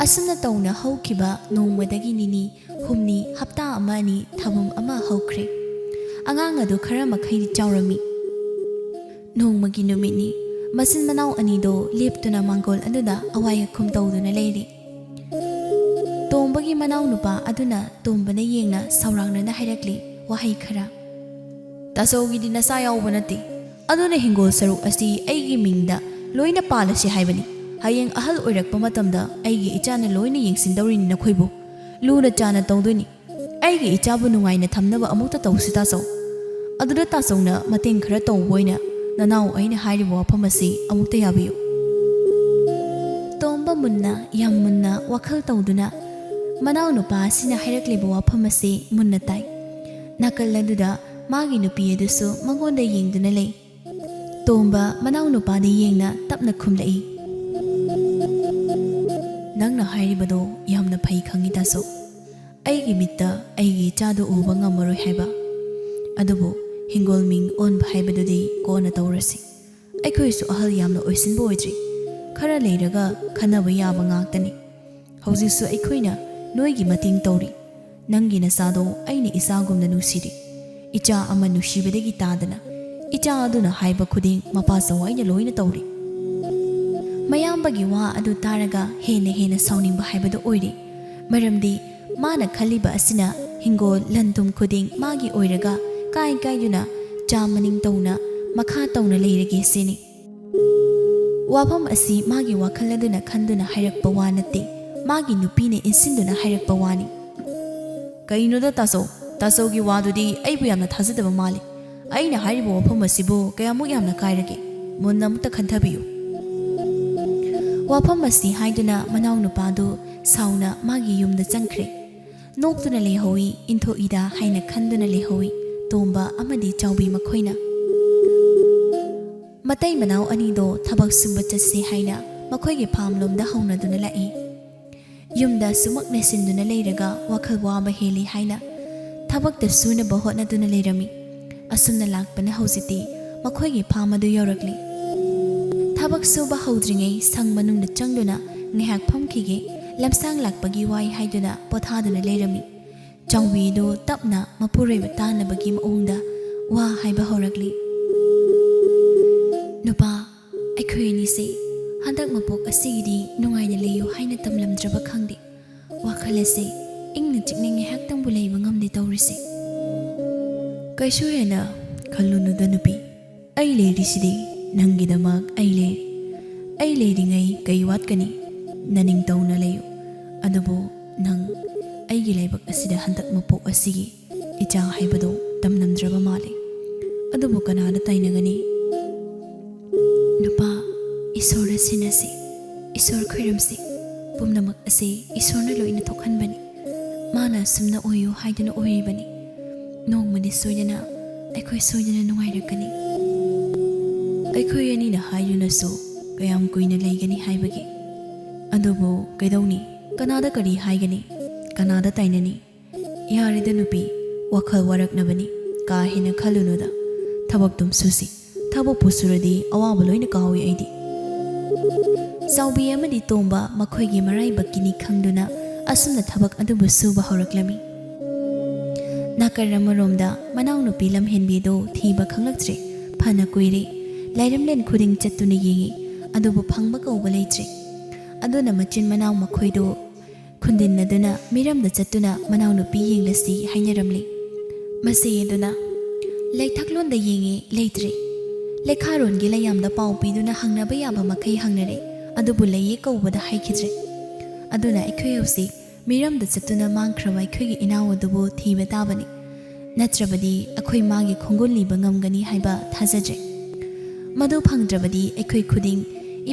ꯑꯁꯨꯝꯅ ꯇꯧꯅ ꯍꯧꯈꯤꯕ ꯅꯣꯡꯃꯗꯒꯤ ꯅꯤꯅꯤ, ꯍꯨꯝꯅꯤ, ꯍꯞꯇꯥ ꯑꯃ ꯑꯅꯤ, ꯊꯥꯕꯨꯝ ꯑꯃ ꯍꯧꯈ꯭ꯔꯦ꯫ ꯑꯉꯥꯡ ꯑꯗꯨ ꯈꯔ ꯃꯈꯩꯗꯤ ꯆꯥꯎꯔꯝꯃꯤ꯫ ꯅꯣꯡꯃꯒꯤ ꯅꯨꯃꯤꯠꯅꯤ꯫ ꯃꯆꯤꯟ ꯃꯅꯥꯎ ꯑꯅꯤꯗꯣ ꯂꯦꯞꯇꯨꯅ ꯃꯥꯡꯒꯣꯜ ꯑꯗꯨꯗ ꯑꯋꯥꯏ ꯑꯈꯨꯝ ꯇꯧꯗꯨꯅ ꯂꯩꯔꯤ꯫ ꯇꯣꯝꯕꯒꯤ ꯃꯅꯥꯎ ꯅꯨꯄꯥ ꯑꯗꯨꯅ ꯇꯣꯝꯕꯅ ꯌꯦꯡꯅ ꯁꯥꯎꯔꯥꯛꯅꯅ ꯍꯥꯏꯔꯛꯂꯤ ꯋꯥꯍꯩ ꯈꯔ꯫ "ꯇꯥꯆꯧꯒꯤꯗꯤ ꯅꯆꯥ ꯌꯥꯎꯕ ꯅꯠꯇꯦ, ꯑꯗꯨꯅ ꯍꯤꯡꯒꯣꯜ ꯁꯔꯨꯛ ꯑꯁꯤ ꯑꯩꯒꯤ ꯃꯤꯡꯗ ꯂꯣꯏꯅ ꯄꯥꯜꯂꯁꯤ ꯍꯥꯏꯕꯅꯤ꯫ ꯍꯌꯦꯡ ꯑꯍꯜ ꯑꯣꯏꯔꯛꯄ ꯃꯇꯝꯗ ꯑꯩꯒꯤ ꯏꯆꯥꯅ ꯂꯣꯏꯅ ꯌꯦꯡꯁꯤꯟꯗꯧꯔꯤꯅꯤ ꯅꯈꯣꯏꯕꯨ꯫ ꯂꯨꯅ ꯆꯥꯅ ꯇꯧꯗꯣꯏꯅꯤ꯫ ꯑꯩꯒꯤ ꯏꯆꯥꯕꯨ ꯅꯨꯡꯉꯥꯏꯅ ꯊꯝꯅꯕ ꯑꯃꯨꯛꯇ ꯇꯧꯁꯤ ꯇꯥꯆꯧ꯫ ꯑꯗꯨꯗ ꯇꯥꯆꯧꯅ ꯃꯇꯦꯡ ꯈꯔ ꯇꯧꯕ ꯑꯣꯏꯅ ꯅꯅꯥꯎ ꯑꯩꯅ ꯍꯥꯏꯔꯤꯕ ꯋꯥꯐꯝ ꯑꯁꯤ ꯑꯃꯨꯛꯇ ꯌꯥꯕꯤꯌꯨ꯫ ꯇꯣꯝꯕ ꯃꯨꯟꯅ, ꯌꯥꯝ ꯃꯨꯟꯅ ꯋꯥꯈꯜ ꯇꯧꯗꯨꯅ ꯃꯅꯥꯎꯅꯨꯄꯥ ꯑꯁꯤꯅ ꯍꯥꯏꯔꯛꯂꯤꯕ ꯋꯥꯐꯝ ꯑꯁꯤ ꯃꯨꯟꯅ ꯇꯥꯏ꯫ ꯅꯥꯀꯜ ꯑꯗꯨꯗ ꯃꯥꯒꯤ ꯅꯨꯄꯤ ꯑꯗꯨꯁꯨ ꯃꯉꯣꯟꯗ ꯌꯦꯡꯗꯨꯅ ꯂꯩ꯫ ꯇꯣꯝꯕ ꯃꯅꯥꯎꯅꯨꯄꯥꯗ ꯌꯦꯡꯅ ꯇꯞꯅ ꯈꯨꯝꯂꯛꯏ꯫ "ꯅꯪꯅ ꯍꯥꯏꯔꯤꯕꯗꯣ ꯌꯥꯝꯅ ꯐꯩ ꯈꯪꯉꯤ ꯇꯥꯆꯧ꯫ ꯑꯩꯒꯤ ꯃꯤꯠꯇ ꯑꯩꯒꯤ ꯏꯆꯥꯗꯨ ꯎꯕ ꯉꯝꯃꯔꯣꯏ ꯍꯥꯏꯕ꯫ ꯑꯗꯨꯕꯨ ꯍꯤꯡꯒꯣꯜ ꯃꯤꯡ ꯑꯣꯟꯕ ꯍꯥꯏꯕꯗꯨꯗꯤ ꯀꯣꯟꯅ ꯇꯧꯔꯁꯤ꯫ ꯑꯩꯈꯣꯏꯁꯨ ꯑꯍꯜ ꯌꯥꯝꯅ ꯑꯣꯏꯁꯤꯟꯕ ꯑꯣꯏꯗ꯭ꯔꯤ꯫ ꯈꯔ ꯂꯩꯔꯒ ꯈꯟꯅꯕ ꯌꯥꯕ ꯉꯥꯛꯇꯅꯤ꯫ ꯍꯧꯖꯤꯛꯁꯨ ꯑꯩꯈꯣꯏꯅ ꯅꯣꯏꯒꯤ ꯃꯇꯦꯡ ꯇꯧꯔꯤ꯫ ꯅꯪꯒꯤ ꯅꯆꯥꯗꯣ ꯑꯩꯅ ꯏꯆꯥꯒꯨꯝꯅ ꯅꯨꯡꯁꯤꯔꯤ꯫ ꯏꯆꯥ ꯑꯃ ꯅꯨꯡꯁꯤꯕꯗꯒꯤ ꯇꯥꯗꯅ ꯏꯆꯥ ꯑꯗꯨꯅ ꯍꯥꯏꯕ ꯈꯨꯗꯤꯡ ꯃꯄꯥ ꯆꯥꯎ ꯑꯩꯅ ꯂꯣꯏꯅ ꯇꯧꯔꯤ꯫ ꯃꯌꯥꯝꯕꯒꯤ ꯋꯥ ꯑꯗꯨ ꯇꯥꯔꯒ ꯍꯦꯟꯅ ꯍꯦꯟꯅ ꯁꯥꯎꯅꯤꯡꯕ ꯍꯥꯏꯕꯗꯨ ꯑꯣꯏꯔꯦ꯫ ꯃꯔꯝꯗꯤ ꯃꯥꯅ ꯈꯜꯂꯤꯕ ꯑꯁꯤꯅ ꯍꯤꯡꯒꯣꯜ ꯂꯟ ꯊꯨꯝ ꯈꯨꯗꯤꯡ ꯃꯥꯒꯤ ꯑꯣꯏꯔꯒ ꯀꯥꯏ ꯀꯥꯏꯗꯨꯅ ꯆꯥ ꯃꯅꯤꯡ ꯇꯧꯅ ꯃꯈꯥ ꯇꯧꯅ ꯂꯩꯔꯒꯦ ꯁꯤꯅꯤ꯫ ꯋꯥꯐꯝ ꯑꯁꯤ ꯃꯥꯒꯤ ꯋꯥꯈꯜ ꯑꯗꯨꯅ ꯈꯟꯗꯨꯅ ꯍꯥꯏꯔꯛꯄ ꯋꯥ ꯅꯠꯇꯦ, ꯃꯥꯒꯤ ꯅꯨꯄꯤꯅ ꯏꯟꯁꯤꯟꯗꯨꯅ ꯍꯥꯏꯔꯛꯄ ꯋꯥꯅꯤ꯫ "ꯀꯩꯅꯣꯗ ꯇꯥꯆꯧ, ꯇꯥꯆꯧꯒꯤ ꯋꯥꯗꯨꯗꯤ ꯑꯩꯕꯨ ꯌꯥꯝꯅ ꯊꯥꯖꯗꯕ ꯃꯥꯜꯂꯤ꯫ ꯑꯩꯅ ꯍꯥꯏꯔꯤꯕ ꯋꯥꯐꯝ ꯑꯁꯤꯕꯨ ꯀꯌꯥꯃꯨꯛ ꯌꯥꯝꯅ ꯀꯥꯏꯔꯒꯦ? ꯃꯨꯟꯅ ꯑꯃꯨꯛꯇ ꯈꯟꯊꯕꯤꯌꯨ꯫" ꯋꯥꯐꯝ ꯑꯁꯤ ꯍꯥꯏꯗꯨꯅ ꯃꯅꯥꯎꯅꯨꯄꯥꯗꯨ ꯁꯥꯎꯅ ꯃꯥꯒꯤ ꯌꯨꯝꯗ ꯆꯪꯈ꯭ꯔꯦ꯫ ꯅꯣꯛꯇꯨꯅ ꯂꯩꯍꯧꯏ, ꯏꯟꯊꯣꯛꯏꯗ ꯍꯥꯏꯅ ꯈꯟꯗꯨꯅ ꯂꯩꯍꯧꯏ ꯇꯣꯝꯕ ꯑꯃꯗꯤ ꯆꯥꯎꯕꯤ ꯃꯈꯣꯏꯅ꯫ ꯃꯇꯩ ꯃꯅꯥꯎ ꯑꯅꯤꯗꯣ ꯊꯕꯛ ꯁꯨꯕ ꯆꯠꯁꯤ ꯍꯥꯏꯅ ꯃꯈꯣꯏꯒꯤ ꯐꯥꯝ ꯂꯣꯝꯗ ꯍꯧꯅꯗꯨꯅ ꯂꯥꯛꯏ꯫ ꯌꯨꯝꯗ ꯁꯨꯃꯛ ꯂꯩꯁꯤꯟꯗꯨꯅ ꯂꯩꯔꯒ ꯋꯥꯈꯜ ꯋꯥꯕ ꯍꯦꯜꯂꯤ ꯍꯥꯏꯅ ꯊꯕꯛꯇ ꯁꯨꯅꯕ ꯍꯣꯠꯅꯗꯨꯅ ꯂꯩꯔꯝꯃꯤ꯫ ꯑꯁꯨꯝꯅ ꯂꯥꯛꯄꯅ ꯍꯧꯖꯤꯛꯇꯤ ꯃꯈꯣꯏꯒꯤ ꯐꯥꯝ ꯑꯗꯨ ꯌꯧꯔꯛꯂꯤ꯫ ꯊꯕꯛ ꯁꯨꯕ ꯍꯧꯗ꯭ꯔꯤꯉꯩ ꯁꯪ ꯃꯅꯨꯡꯗ ꯆꯪꯗꯨꯅ ꯉꯥꯏꯍꯥꯛ ꯐꯝꯈꯤꯒꯦ, ꯂꯝꯁꯥꯡ ꯂꯥꯛꯄꯒꯤ ꯋꯥꯏ ꯍꯥꯏꯗꯨꯅ ꯄꯣꯊꯥꯗꯨꯅ ꯂꯩꯔꯝꯃꯤ꯫ ꯆꯥꯎꯕꯤꯗꯨ ꯇꯞꯅ ꯃꯄꯨꯔꯣꯏꯕ ꯇꯥꯅꯕꯒꯤ ꯃꯑꯣꯡꯗ ꯋꯥ ꯍꯥꯏꯕ ꯍꯧꯔꯛꯂꯤ꯫ "ꯅꯨꯄꯥ, ꯑꯩꯈꯣꯏ ꯑꯅꯤꯁꯦ ꯍꯟꯗꯛ ꯃꯄꯣꯛ ꯑꯁꯤꯒꯤꯗꯤ ꯅꯨꯡꯉꯥꯏꯅ ꯂꯩꯌꯨ ꯍꯥꯏꯅ ꯇꯝꯂꯝꯗ꯭ꯔꯕ ꯈꯪꯗꯦ꯫ ꯋꯥꯈꯜ ꯑꯁꯦ ꯏꯪꯅ ꯆꯤꯛꯅ ꯉꯥꯏꯍꯥꯛꯇꯪꯕꯨ ꯂꯩꯕ ꯉꯝꯗꯦ ꯇꯧꯔꯤꯁꯦ꯫" "ꯀꯩꯁꯨ ꯍꯦꯟꯅ ꯈꯜꯂꯨꯅꯨꯗ ꯅꯨꯄꯤ, ꯑꯩ ꯂꯩꯔꯤꯁꯤꯗꯤ꯫ ꯅꯪꯒꯤꯗꯃꯛ ꯑꯩ ꯂꯩꯔꯤ꯫ ꯑꯩ ꯂꯩꯔꯤꯉꯩ ꯀꯩ ꯋꯥꯠꯀꯅꯤ? ꯅꯅꯤꯡꯇꯧꯅ ꯂꯩꯌꯨ꯫ ꯑꯗꯨꯕꯨ ꯅꯪ ꯑꯩꯒꯤ ꯂꯥꯏꯕꯛ ꯑꯁꯤꯗ ꯍꯟꯗꯛ ꯃꯄꯣꯛ ꯑꯁꯤꯒꯤ ꯏꯆꯥ ꯍꯥꯏꯕꯗꯨ ꯇꯝꯂꯝꯗ꯭ꯔꯕ ꯃꯥꯜꯂꯦ꯫ ꯑꯗꯨꯕꯨ ꯀꯅꯥꯗ ꯇꯥꯏꯅꯒꯅꯤ? ꯅꯨꯄꯥ, ꯏꯁꯣꯔꯗ ꯁꯤꯟꯅꯁꯤ, ꯏꯁꯣꯔ ꯈꯣꯏꯔꯝꯁꯤ꯫ ꯄꯨꯝꯅꯃꯛ ꯑꯁꯤ ꯏꯁꯣꯔꯅ ꯂꯣꯏꯅ ꯊꯣꯛꯍꯟꯕꯅꯤ꯫ ꯃꯥꯅ ꯑꯁꯨꯝꯅ ꯑꯣꯏꯌꯨ ꯍꯥꯏꯗꯨꯅ ꯑꯣꯏꯔꯤꯕꯅꯤ꯫ ꯅꯣꯡꯃꯗꯤ ꯁꯣꯏꯗꯅ ꯑꯩꯈꯣꯏ ꯁꯣꯏꯗꯅ ꯅꯨꯡꯉꯥꯏꯔꯛꯀꯅꯤ꯫ ꯑꯩꯈꯣꯏ ꯑꯅꯤꯅ ꯍꯥꯏꯗꯨꯅꯁꯨ ꯀꯌꯥꯝ ꯀꯨꯏꯅ ꯂꯩꯒꯅꯤ ꯍꯥꯏꯕꯒꯦ? ꯑꯗꯨꯕꯨ ꯀꯩꯗꯧꯅꯤ? ꯀꯅꯥꯗ ꯀꯔꯤ ꯍꯥꯏꯒꯅꯤ? ꯀꯅꯥꯗ ꯇꯥꯏꯅꯅꯤ? ꯌꯥꯔꯦꯗ ꯅꯨꯄꯤ, ꯋꯥꯈꯜ ꯋꯥꯔꯛꯅꯕꯅꯤ꯫ ꯀꯥ ꯍꯦꯟꯅ ꯈꯜꯂꯨꯅꯨꯗ꯫ ꯊꯕꯛꯇꯨꯝ ꯁꯨꯁꯤ꯫ ꯊꯕꯛꯄꯨ ꯁꯨꯔꯗꯤ ꯑꯋꯥꯕ ꯂꯣꯏꯅ ꯀꯥꯎꯏ ꯑꯩꯗꯤ꯫ ꯆꯥꯎꯕꯤ ꯑꯃꯗꯤ ꯇꯣꯝꯕ ꯃꯈꯣꯏꯒꯤ ꯃꯔꯥꯏꯕꯛꯀꯤꯅꯤ ꯈꯪꯗꯨꯅ ꯑꯁꯨꯝꯅ ꯊꯕꯛ ꯑꯗꯨꯕꯨ ꯁꯨꯕ ꯍꯧꯔꯛꯂꯝꯃꯤ꯫ ꯅꯥꯀꯜ ꯑꯃꯔꯣꯝꯗ ꯃꯅꯥꯎꯅꯨꯄꯤ ꯂꯝꯍꯦꯟꯕꯤꯗꯨ ꯊꯤꯕ ꯈꯪꯂꯛꯇ꯭ꯔꯦ꯫ ꯐꯅ ꯀꯨꯏꯔꯦ꯫ ꯂꯥꯏꯔꯝꯂꯦꯟ ꯈꯨꯗꯤꯡ ꯆꯠꯇꯨꯅ ꯌꯦꯡꯉꯤ, ꯑꯗꯨꯕꯨ ꯐꯪꯕ ꯀꯧꯕ ꯂꯩꯇ꯭ꯔꯦ꯫ ꯑꯗꯨꯅ ꯃꯆꯤꯟ ꯃꯅꯥꯎ ꯃꯈꯣꯏꯗꯨ ꯈꯨꯟꯗꯤꯟꯅꯗꯨꯅ ꯃꯤꯔꯝꯗ ꯆꯠꯇꯨꯅ ꯃꯅꯥꯎꯅꯨꯄꯤ ꯌꯦꯡꯂꯁꯤ ꯍꯥꯏꯅꯔꯝꯂꯤ꯫ ꯃꯁꯤ ꯑꯗꯨꯅ ꯂꯩꯊꯛꯂꯣꯟꯗ ꯌꯦꯡꯉꯤ, ꯂꯩꯇ꯭ꯔꯦ꯫ ꯂꯩꯈꯥꯔꯣꯟꯒꯤ ꯂꯩꯌꯥꯝꯗ ꯄꯥꯎ ꯄꯤꯗꯨꯅ ꯍꯪꯅꯕ ꯌꯥꯕ ꯃꯈꯩ ꯍꯪꯅꯔꯦ, ꯑꯗꯨꯕꯨ ꯂꯩꯌꯦ ꯀꯧꯕꯗ ꯍꯥꯏꯈꯤꯗ꯭ꯔꯦ꯫ ꯑꯗꯨꯅ ꯑꯩꯈꯣꯏ ꯍꯧꯖꯤꯛ ꯃꯤꯔꯝꯗ ꯆꯠꯇꯨꯅ ꯃꯥꯡꯈ꯭ꯔꯕ ꯑꯩꯈꯣꯏꯒꯤ ꯏꯅꯥꯎ ꯑꯗꯨꯕꯨ ꯊꯤꯕ ꯇꯥꯕꯅꯤ꯫ ꯅꯠꯇ꯭ꯔꯕꯗꯤ ꯑꯩꯈꯣꯏ ꯃꯥꯒꯤ ꯈꯣꯡꯒꯨꯜ ꯂꯤꯕ ꯉꯝꯒꯅꯤ ꯍꯥꯏꯕ ꯊꯥꯖꯗ꯭ꯔꯦ꯫ ꯃꯗꯨ ꯐꯪꯗ꯭ꯔꯕꯗꯤ ꯑꯩꯈꯣꯏ ꯈꯨꯗꯤꯡ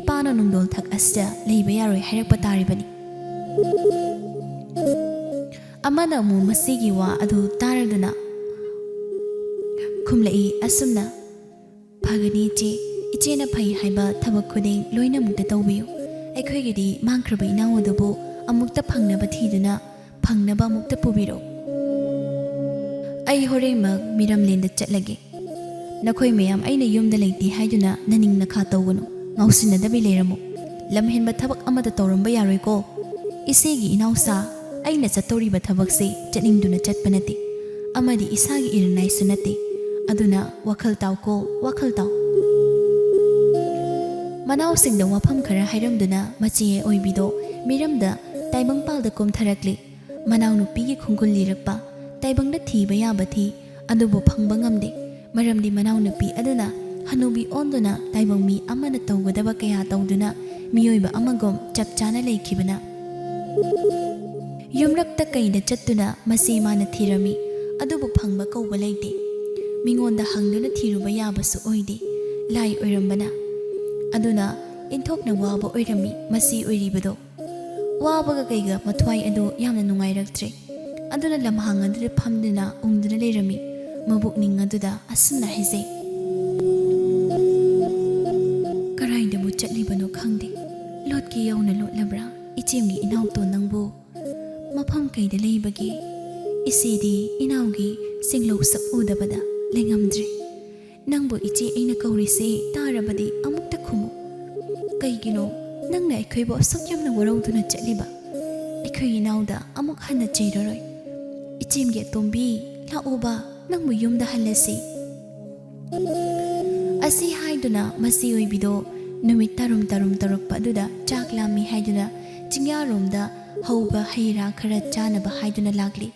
ꯏꯄꯥꯅ ꯅꯨꯡꯗꯣꯜ ꯊꯛ ꯑꯁꯤꯗ ꯂꯩꯕ ꯌꯥꯔꯣꯏ ꯍꯥꯏꯔꯛꯄ ꯇꯥꯔꯤꯕꯅꯤ꯫ ꯑꯃꯅ ꯑꯃꯨꯛ ꯃꯁꯤꯒꯤ ꯋꯥ ꯑꯗꯨ ꯇꯥꯔꯗꯨꯅ ꯈꯨꯝꯂꯛꯏ ꯑꯁꯨꯝꯅ, "ꯐꯒꯅꯤ ꯏꯆꯦ, ꯏꯆꯦꯅ ꯐꯩ ꯍꯥꯏꯕ ꯊꯕꯛ ꯈꯨꯗꯤꯡ ꯂꯣꯏꯅꯃꯛꯇ ꯇꯧꯕꯤꯌꯨ꯫ ꯑꯩꯈꯣꯏꯒꯤꯗꯤ ꯃꯥꯡꯈ꯭ꯔꯕ ꯏꯅꯥꯎ ꯑꯗꯨꯕꯨ ꯑꯃꯨꯛꯇ ꯐꯪꯅꯕ ꯊꯤꯗꯨꯅ ꯐꯪꯅꯕ ꯑꯃꯨꯛꯇ ꯄꯨꯕꯤꯔꯛꯎ꯫ ꯑꯩ ꯍꯣꯔꯦꯟꯃꯛ ꯃꯤꯔꯝꯂꯦꯟꯗ ꯆꯠꯂꯒꯦ꯫ ꯅꯈꯣꯏ ꯃꯌꯥꯝ ꯑꯩꯅ ꯌꯨꯝꯗ ꯂꯩꯇꯦ ꯍꯥꯏꯗꯨꯅ ꯅꯅꯤꯡ ꯅꯈꯥ ꯇꯧꯒꯅꯨ, ꯉꯥꯎꯁꯤꯟꯅꯗꯕꯤ ꯂꯩꯔꯝꯃꯨ꯫ ꯂꯝꯍꯦꯟꯕ ꯊꯕꯛ ꯑꯃꯠꯇ ꯇꯧꯔꯝꯕ ꯌꯥꯔꯣꯏꯀꯣ꯫ ꯏꯆꯦꯒꯤ ꯏꯅꯥꯎꯁꯥ, ꯑꯩꯅ ꯆꯠꯇꯧꯔꯤꯕ ꯊꯕꯛꯁꯤ ꯆꯠꯅꯤꯡꯗꯨꯅ ꯆꯠꯄ ꯅꯠꯇꯦ, ꯑꯃꯗꯤ ꯏꯁꯥꯒꯤ ꯏꯔꯟꯅꯥꯏꯁꯨ ꯅꯠꯇꯦ꯫ ꯑꯗꯨꯅ ꯋꯥꯈꯜ ꯇꯥꯎꯀꯣ, ꯋꯥꯈꯜ ꯇꯥꯎ꯫" ꯃꯅꯥꯎꯁꯤꯡꯗ ꯋꯥꯐꯝ ꯈꯔ ꯍꯥꯏꯔꯝꯗꯨꯅ ꯃꯆꯦ ꯑꯣꯏꯕꯤꯗꯣ ꯃꯤꯔꯝꯗ ꯇꯥꯏꯕꯪꯄꯥꯜꯗ ꯀꯨꯝꯊꯔꯛꯂꯤ꯫ ꯃꯅꯥꯎꯅꯨꯄꯤꯒꯤ ꯈꯣꯡꯒꯨꯜ ꯂꯤꯔꯛꯄ꯫ ꯇꯥꯏꯕꯪꯗ ꯊꯤꯕ ꯌꯥꯕ ꯊꯤ, ꯑꯗꯨꯕꯨ ꯐꯪꯕ ꯉꯝꯗꯦ꯫ ꯃꯔꯝꯗꯤ ꯃꯅꯥꯎꯅꯨꯄꯤ ꯑꯗꯨꯅ ꯍꯅꯨꯕꯤ ꯑꯣꯟꯗꯨꯅ ꯇꯥꯏꯕꯪ ꯃꯤ ꯑꯃꯅ ꯇꯧꯒꯗꯕ ꯀꯌꯥ ꯇꯧꯗꯨꯅ ꯃꯤꯑꯣꯏꯕ ꯑꯃꯒꯨꯝ ꯆꯞ ꯆꯥꯅ ꯂꯩꯈꯤꯕꯅ꯫ ꯌꯨꯝꯂꯛꯇ ꯀꯩꯗ ꯆꯠꯇꯨꯅ ꯃꯆꯦ ꯃꯥꯅ ꯊꯤꯔꯝꯃꯤ, ꯑꯗꯨꯕꯨ ꯐꯪꯕ ꯀꯧꯕ ꯂꯩꯇꯦ꯫ ꯃꯤꯉꯣꯟꯗ ꯍꯪꯗꯨꯅ ꯊꯤꯔꯨꯕ ꯌꯥꯕꯁꯨ ꯑꯣꯏꯗꯦ꯫ ꯂꯥꯏ ꯑꯣꯏꯔꯝꯕꯅ꯫ ꯑꯗꯨꯅ ꯏꯟꯊꯣꯛꯅ ꯋꯥꯕ ꯑꯣꯏꯔꯝꯃꯤ ꯃꯁꯤ ꯑꯣꯏꯔꯤꯕꯗꯣ꯫ ꯋꯥꯕꯒ ꯀꯩꯒ ꯃꯊ꯭ꯋꯥꯏ ꯑꯗꯨ ꯌꯥꯝꯅ ꯅꯨꯡꯉꯥꯏꯔꯛꯇ꯭ꯔꯦ꯫ ꯑꯗꯨꯅ ꯂꯝꯍꯥꯡ ꯑꯗꯨꯗ ꯐꯝꯗꯨꯅ ꯎꯪꯗꯨꯅ ꯂꯩꯔꯝꯃꯤ꯫ ꯃꯕꯨꯛꯅꯤꯡ ꯑꯗꯨꯗ ꯑꯁꯨꯝꯅ ꯍꯥꯏꯖꯩ, "ꯀꯔꯥꯏꯗꯕꯨ ꯆꯠꯂꯤꯕꯅꯣ ꯈꯪꯗꯦ꯫ ꯂꯣꯠꯀꯦ ꯌꯧꯅ ꯂꯣꯠꯂꯕ꯭ꯔꯥ ꯏꯆꯦꯝꯒꯤ ꯏꯅꯥꯎꯇꯣꯟ ꯅꯪꯕꯨ? ꯃꯐꯝ ꯀꯩꯗ ꯂꯩꯕꯒꯦ? ꯏꯆꯦꯗꯤ ꯏꯅꯥꯎꯒꯤ ꯁꯤꯡꯂꯧ ꯁꯛ ꯎꯗꯕꯗ ꯂꯩꯉꯝꯗ꯭ꯔꯦ꯫ ꯅꯪꯕꯨ ꯏꯆꯦ ꯑꯩꯅ ꯀꯧꯔꯤꯁꯦ ꯇꯥꯔꯕꯗꯤ ꯑꯃꯨꯛꯇ ꯈꯨꯝꯃꯨ꯫ ꯀꯩꯒꯤꯅꯣ ꯅꯪꯅ ꯑꯩꯈꯣꯏꯕꯨ ꯑꯁꯨꯛ ꯌꯥꯝꯅ ꯋꯥꯔꯧꯗꯨꯅ ꯆꯠꯂꯤꯕ? ꯑꯩꯈꯣꯏ ꯏꯅꯥꯎꯗ ꯑꯃꯨꯛ ꯍꯟꯅ ꯆꯩꯔꯔꯣꯏ꯫ ꯏꯆꯦꯝꯒꯤ ꯑꯇꯣꯝꯕꯤ, ꯂꯥꯛꯑꯣꯕ, ꯅꯪꯕꯨ ꯌꯨꯝꯗ ꯍꯜꯂꯁꯤ꯫" ꯑꯁꯤ ꯍꯥꯏꯗꯨꯅ ꯃꯁꯤ ꯑꯣꯏꯕꯤꯗꯣ ꯅꯨꯃꯤꯠ ꯇꯔꯨꯝ ꯇꯔꯨꯝ ꯇꯧꯔꯛꯄ ꯑꯗꯨꯗ ꯆꯥꯛ ꯂꯥꯝꯃꯤ ꯍꯥꯏꯗꯨꯅ ꯆꯤꯡꯌꯥꯔꯣꯝꯗ ꯍꯧꯕ ꯍꯩ ꯔꯥ ꯈꯔ ꯆꯥꯅꯕ ꯍꯥꯏꯗꯨꯅ ꯂꯥꯛꯂꯤ꯫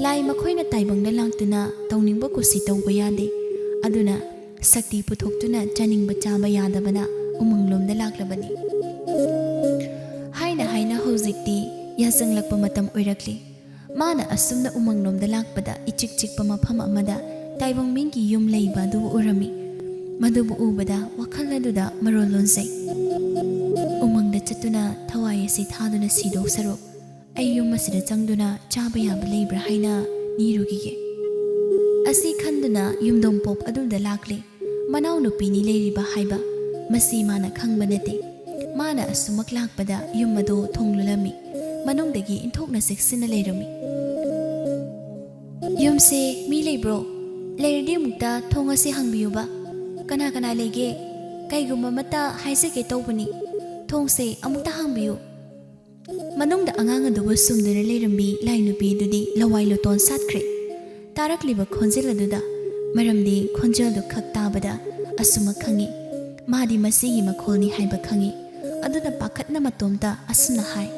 ꯂꯥꯏ ꯃꯈꯣꯏꯅ ꯇꯥꯏꯕꯪꯗ ꯂꯥꯛꯇꯨꯅ ꯇꯧꯅꯤꯡꯕ ꯀꯨꯁꯤ ꯇꯧꯕ ꯌꯥꯗꯦ꯫ ꯑꯗꯨꯅ ꯁꯛꯇꯤ ꯄꯨꯊꯣꯛꯇꯨꯅ ꯆꯥꯅꯤꯡꯕ ꯆꯥꯕ ꯌꯥꯗꯕꯅ ꯎꯃꯪꯂꯣꯝꯗ ꯂꯥꯛꯂꯕꯅꯤ꯫ ꯍꯥꯏꯅ ꯍꯥꯏꯅ ꯍꯧꯖꯤꯛꯇꯤ ꯌꯥꯆꯪꯂꯛꯄ ꯃꯇꯝ ꯑꯣꯏꯔꯛꯂꯤ꯫ ꯃꯥꯅ ꯑꯁꯨꯝꯅ ꯎꯃꯪꯂꯣꯝꯗ ꯂꯥꯛꯄꯗ ꯏꯆꯤꯛ ꯆꯤꯛꯄ ꯃꯐꯝ ꯑꯃꯗ ꯇꯥꯏꯕꯪ ꯃꯤꯒꯤ ꯌꯨꯝ ꯂꯩꯕ ꯑꯗꯨꯕꯨ ꯎꯔꯝꯃꯤ꯫ ꯃꯗꯨꯕꯨ ꯎꯕꯗ ꯋꯥꯈꯜ ꯑꯗꯨꯗ ꯃꯔꯣꯜ ꯂꯣꯟꯖꯩ꯫ ꯎꯃꯪꯗ ꯆꯠꯇꯨꯅ ꯊꯋꯥꯏ ꯑꯁꯤ ꯊꯥꯗꯨꯅ ꯁꯤꯗꯧ ꯁꯔꯨꯛ ꯑꯩ ꯌꯨꯝ ꯑꯁꯤꯗ ꯆꯪꯗꯨꯅ ꯆꯥꯕ ꯌꯥꯕ ꯂꯩꯕ꯭ꯔꯥ ꯍꯥꯏꯅ ꯅꯤꯔꯨꯈꯤꯒꯦ꯫ ꯑꯁꯤ ꯈꯟꯗꯨꯅ ꯌꯨꯝꯗꯣꯡ ꯄꯣꯞ ꯑꯗꯨꯗ ꯂꯥꯛꯂꯦ꯫ ꯃꯅꯥꯎꯅꯨꯄꯤꯅꯤ ꯂꯩꯔꯤꯕ ꯍꯥꯏꯕ ꯃꯁꯤ ꯃꯥꯅ ꯈꯪꯕ ꯅꯠꯇꯦ꯫ ꯃꯥꯅ ꯑꯁꯨꯃꯛ ꯂꯥꯛꯄꯗ ꯌꯨꯝ ꯑꯗꯨ ꯊꯣꯡ ꯂꯣꯜꯂꯝꯃꯤ꯫ ꯃꯅꯨꯡꯗꯒꯤ ꯏꯟꯊꯣꯛꯅ ꯆꯦꯛꯁꯤꯟꯅ ꯂꯩꯔꯝꯃꯤ꯫ "ꯌꯨꯝꯁꯦ ꯃꯤ ꯂꯩꯕ꯭ꯔꯣ? ꯂꯩꯔꯗꯤ ꯑꯃꯨꯛꯇ ꯊꯣꯡ ꯑꯁꯤ ꯍꯥꯡꯕꯤꯌꯨꯕ꯫ ꯀꯅꯥ ꯀꯅꯥ ꯂꯩꯒꯦ? ꯀꯩꯒꯨꯝꯕ ꯑꯃꯠꯇ ꯍꯥꯏꯖꯒꯦ ꯇꯧꯕꯅꯤ꯫ ꯊꯣꯡꯁꯦ ꯑꯃꯨꯛꯇ ꯍꯥꯡꯕꯤꯌꯨ꯫" ꯃꯅꯨꯡꯗ ꯑꯉꯥꯡ ꯑꯗꯨꯕꯨ ꯁꯨꯝꯗꯨꯅ ꯂꯩꯔꯝꯕꯤ ꯂꯥꯏ ꯅꯨꯄꯤ ꯑꯗꯨꯗꯤ ꯂꯋꯥꯏ ꯂꯨꯇꯣꯟ ꯁꯥꯠꯈ꯭ꯔꯦ꯫ ꯇꯥꯔꯛꯂꯤꯕ ꯈꯣꯟꯖꯦꯜ ꯑꯗꯨꯗ ꯃꯔꯝꯗꯤ ꯈꯣꯟꯖꯦꯜꯗꯨ ꯈꯛ ꯇꯥꯕꯗ ꯑꯁꯨꯃꯛ ꯈꯪꯏ꯫ ꯃꯥꯗꯤ ꯃꯁꯤꯒꯤ ꯃꯈꯣꯜꯅꯤ ꯍꯥꯏꯕ ꯈꯪꯏ꯫ ꯑꯗꯨꯅ ꯄꯥꯈꯠꯅ ꯃꯇꯣꯝꯇ ꯑꯁꯨꯝꯅ ꯍꯥꯏ,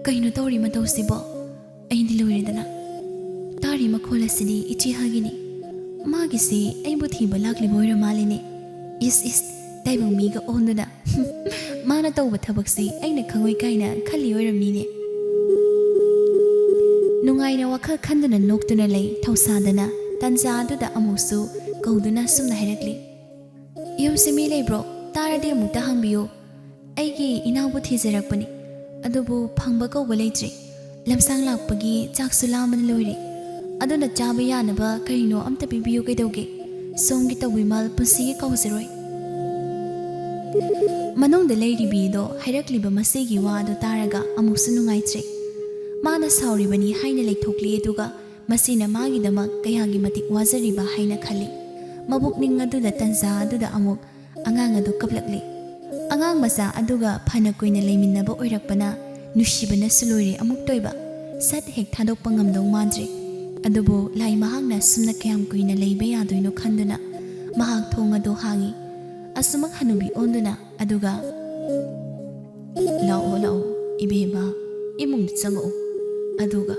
"ꯀꯩꯅꯣ ꯇꯧꯔꯤ ꯃꯇꯧꯁꯤꯕꯣ? ꯑꯩꯗꯤ ꯂꯣꯏꯔꯦꯗꯅ꯫ ꯇꯥꯔꯤ ꯃꯈꯣꯜ ꯑꯁꯤꯗꯤ ꯏꯆꯦ ꯍꯥꯒꯤꯅꯤ꯫ ꯃꯥꯒꯤꯁꯤ ꯑꯩꯕꯨ ꯊꯤꯕ ꯂꯥꯛꯂꯤꯕ ꯑꯣꯏꯔ ꯃꯥꯜꯂꯤꯅꯦ꯫ ꯏꯁ ꯏꯁ, ꯇꯥꯏꯕꯪ ꯃꯤꯒ ꯑꯣꯟꯗꯨꯅ ꯃꯥꯅ ꯇꯧꯕ ꯊꯕꯛꯁꯤ ꯑꯩꯅ ꯈꯪꯉꯣꯏ ꯀꯥꯏꯅ ꯈꯜꯂꯤ ꯑꯣꯏꯔꯝꯅꯤꯅꯦ꯫" ꯅꯨꯡꯉꯥꯏꯅ ꯋꯥꯈꯜ ꯈꯟꯗꯨꯅ ꯅꯣꯛꯇꯨꯅ ꯂꯩ ꯊꯧꯁꯥꯗꯅ꯫ ꯇꯟꯖꯥ ꯑꯗꯨꯗ ꯑꯃꯨꯛꯁꯨ ꯀꯧꯗꯨꯅ ꯑꯁꯨꯝꯅ ꯍꯥꯏꯔꯛꯂꯤ, "ꯌꯨꯝꯁꯤ ꯃꯤ ꯂꯩꯕ꯭ꯔꯣ? ꯇꯥꯔꯗꯤ ꯑꯃꯨꯛꯇ ꯍꯪꯕꯤꯌꯨ꯫ ꯑꯩꯒꯤ ꯏꯅꯥꯎꯕꯨ ꯊꯤꯖꯔꯛꯄꯅꯤ, ꯑꯗꯨꯕꯨ ꯐꯪꯕ ꯀꯧꯕ ꯂꯩꯇ꯭ꯔꯦ꯫ ꯂꯝꯁꯥꯡ ꯂꯥꯛꯄꯒꯤ ꯆꯥꯛꯁꯨ ꯂꯥꯝꯕꯅ ꯂꯣꯏꯔꯦ꯫ ꯑꯗꯨꯅ ꯆꯥꯕ ꯌꯥꯅꯕ ꯀꯔꯤꯅꯣ ꯑꯝꯇ ꯄꯤꯕꯤꯌꯨ ꯀꯩꯗꯧꯒꯦ? ꯁꯣꯝꯒꯤ ꯇꯧꯕꯤꯃꯜ ꯄꯨꯟꯁꯤꯒꯤ ꯀꯥꯎꯖꯔꯣꯏ꯫" ꯃꯅꯨꯡꯗ ꯂꯩꯔꯤꯕꯤꯗꯣ ꯍꯥꯏꯔꯛꯂꯤꯕ ꯃꯁꯤꯒꯤ ꯋꯥ ꯑꯗꯨ ꯇꯥꯔꯒ ꯑꯃꯨꯛꯁꯨ ꯅꯨꯡꯉꯥꯏꯇ꯭ꯔꯦ꯫ ꯃꯥꯅ ꯁꯥꯎꯔꯤꯕꯅꯤ ꯍꯥꯏꯅ ꯂꯩꯊꯣꯛꯂꯤ, ꯑꯗꯨꯒ ꯃꯁꯤꯅ ꯃꯥꯒꯤꯗꯃꯛ ꯀꯌꯥꯒꯤ ꯃꯇꯤꯛ ꯋꯥꯖꯔꯤꯕ ꯍꯥꯏꯅ ꯈꯜꯂꯤ꯫ ꯃꯕꯨꯛꯅꯤꯡ ꯑꯗꯨꯗ ꯇꯟꯖꯥ ꯑꯗꯨꯗ ꯑꯃꯨꯛ ꯑꯉꯥꯡ ꯑꯗꯨ ꯀꯞꯂꯛꯂꯤ꯫ ꯑꯉꯥꯡ ꯃꯆꯥ ꯑꯗꯨꯒ ꯐꯅ ꯀꯨꯏꯅ ꯂꯩꯃꯤꯟꯅꯕ ꯑꯣꯏꯔꯛꯄꯅ ꯅꯨꯡꯁꯤꯕꯅꯁꯨ ꯂꯣꯏꯔꯦ ꯑꯃꯨꯛꯇꯣꯏꯕ꯫ ꯁꯠ ꯍꯦꯛ ꯊꯥꯗꯣꯛꯄ ꯉꯝꯗꯧ ꯃꯥꯟꯗ꯭ꯔꯦ꯫ ꯑꯗꯨꯕꯨ ꯂꯥꯏ ꯃꯍꯥꯛꯅ ꯑꯁꯨꯝꯅ ꯀꯌꯥꯝ ꯀꯨꯏꯅ ꯂꯩꯕ ꯌꯥꯗꯣꯏꯅꯣ ꯈꯟꯗꯨꯅ ꯃꯍꯥꯛ ꯊꯣꯡ ꯑꯗꯨ ꯍꯥꯡꯉꯤ꯫ ꯑꯁꯨꯃꯛ ꯍꯅꯨꯕꯤ ꯑꯣꯟꯗꯨꯅ ꯑꯗꯨꯒ, "ꯂꯥꯛꯑꯣ, ꯂꯥꯛꯑꯣ, ꯏꯕꯦꯝꯃ, ꯏꯃꯨꯡꯗ ꯆꯪꯉꯛꯑꯣ꯫ ꯑꯗꯨꯒ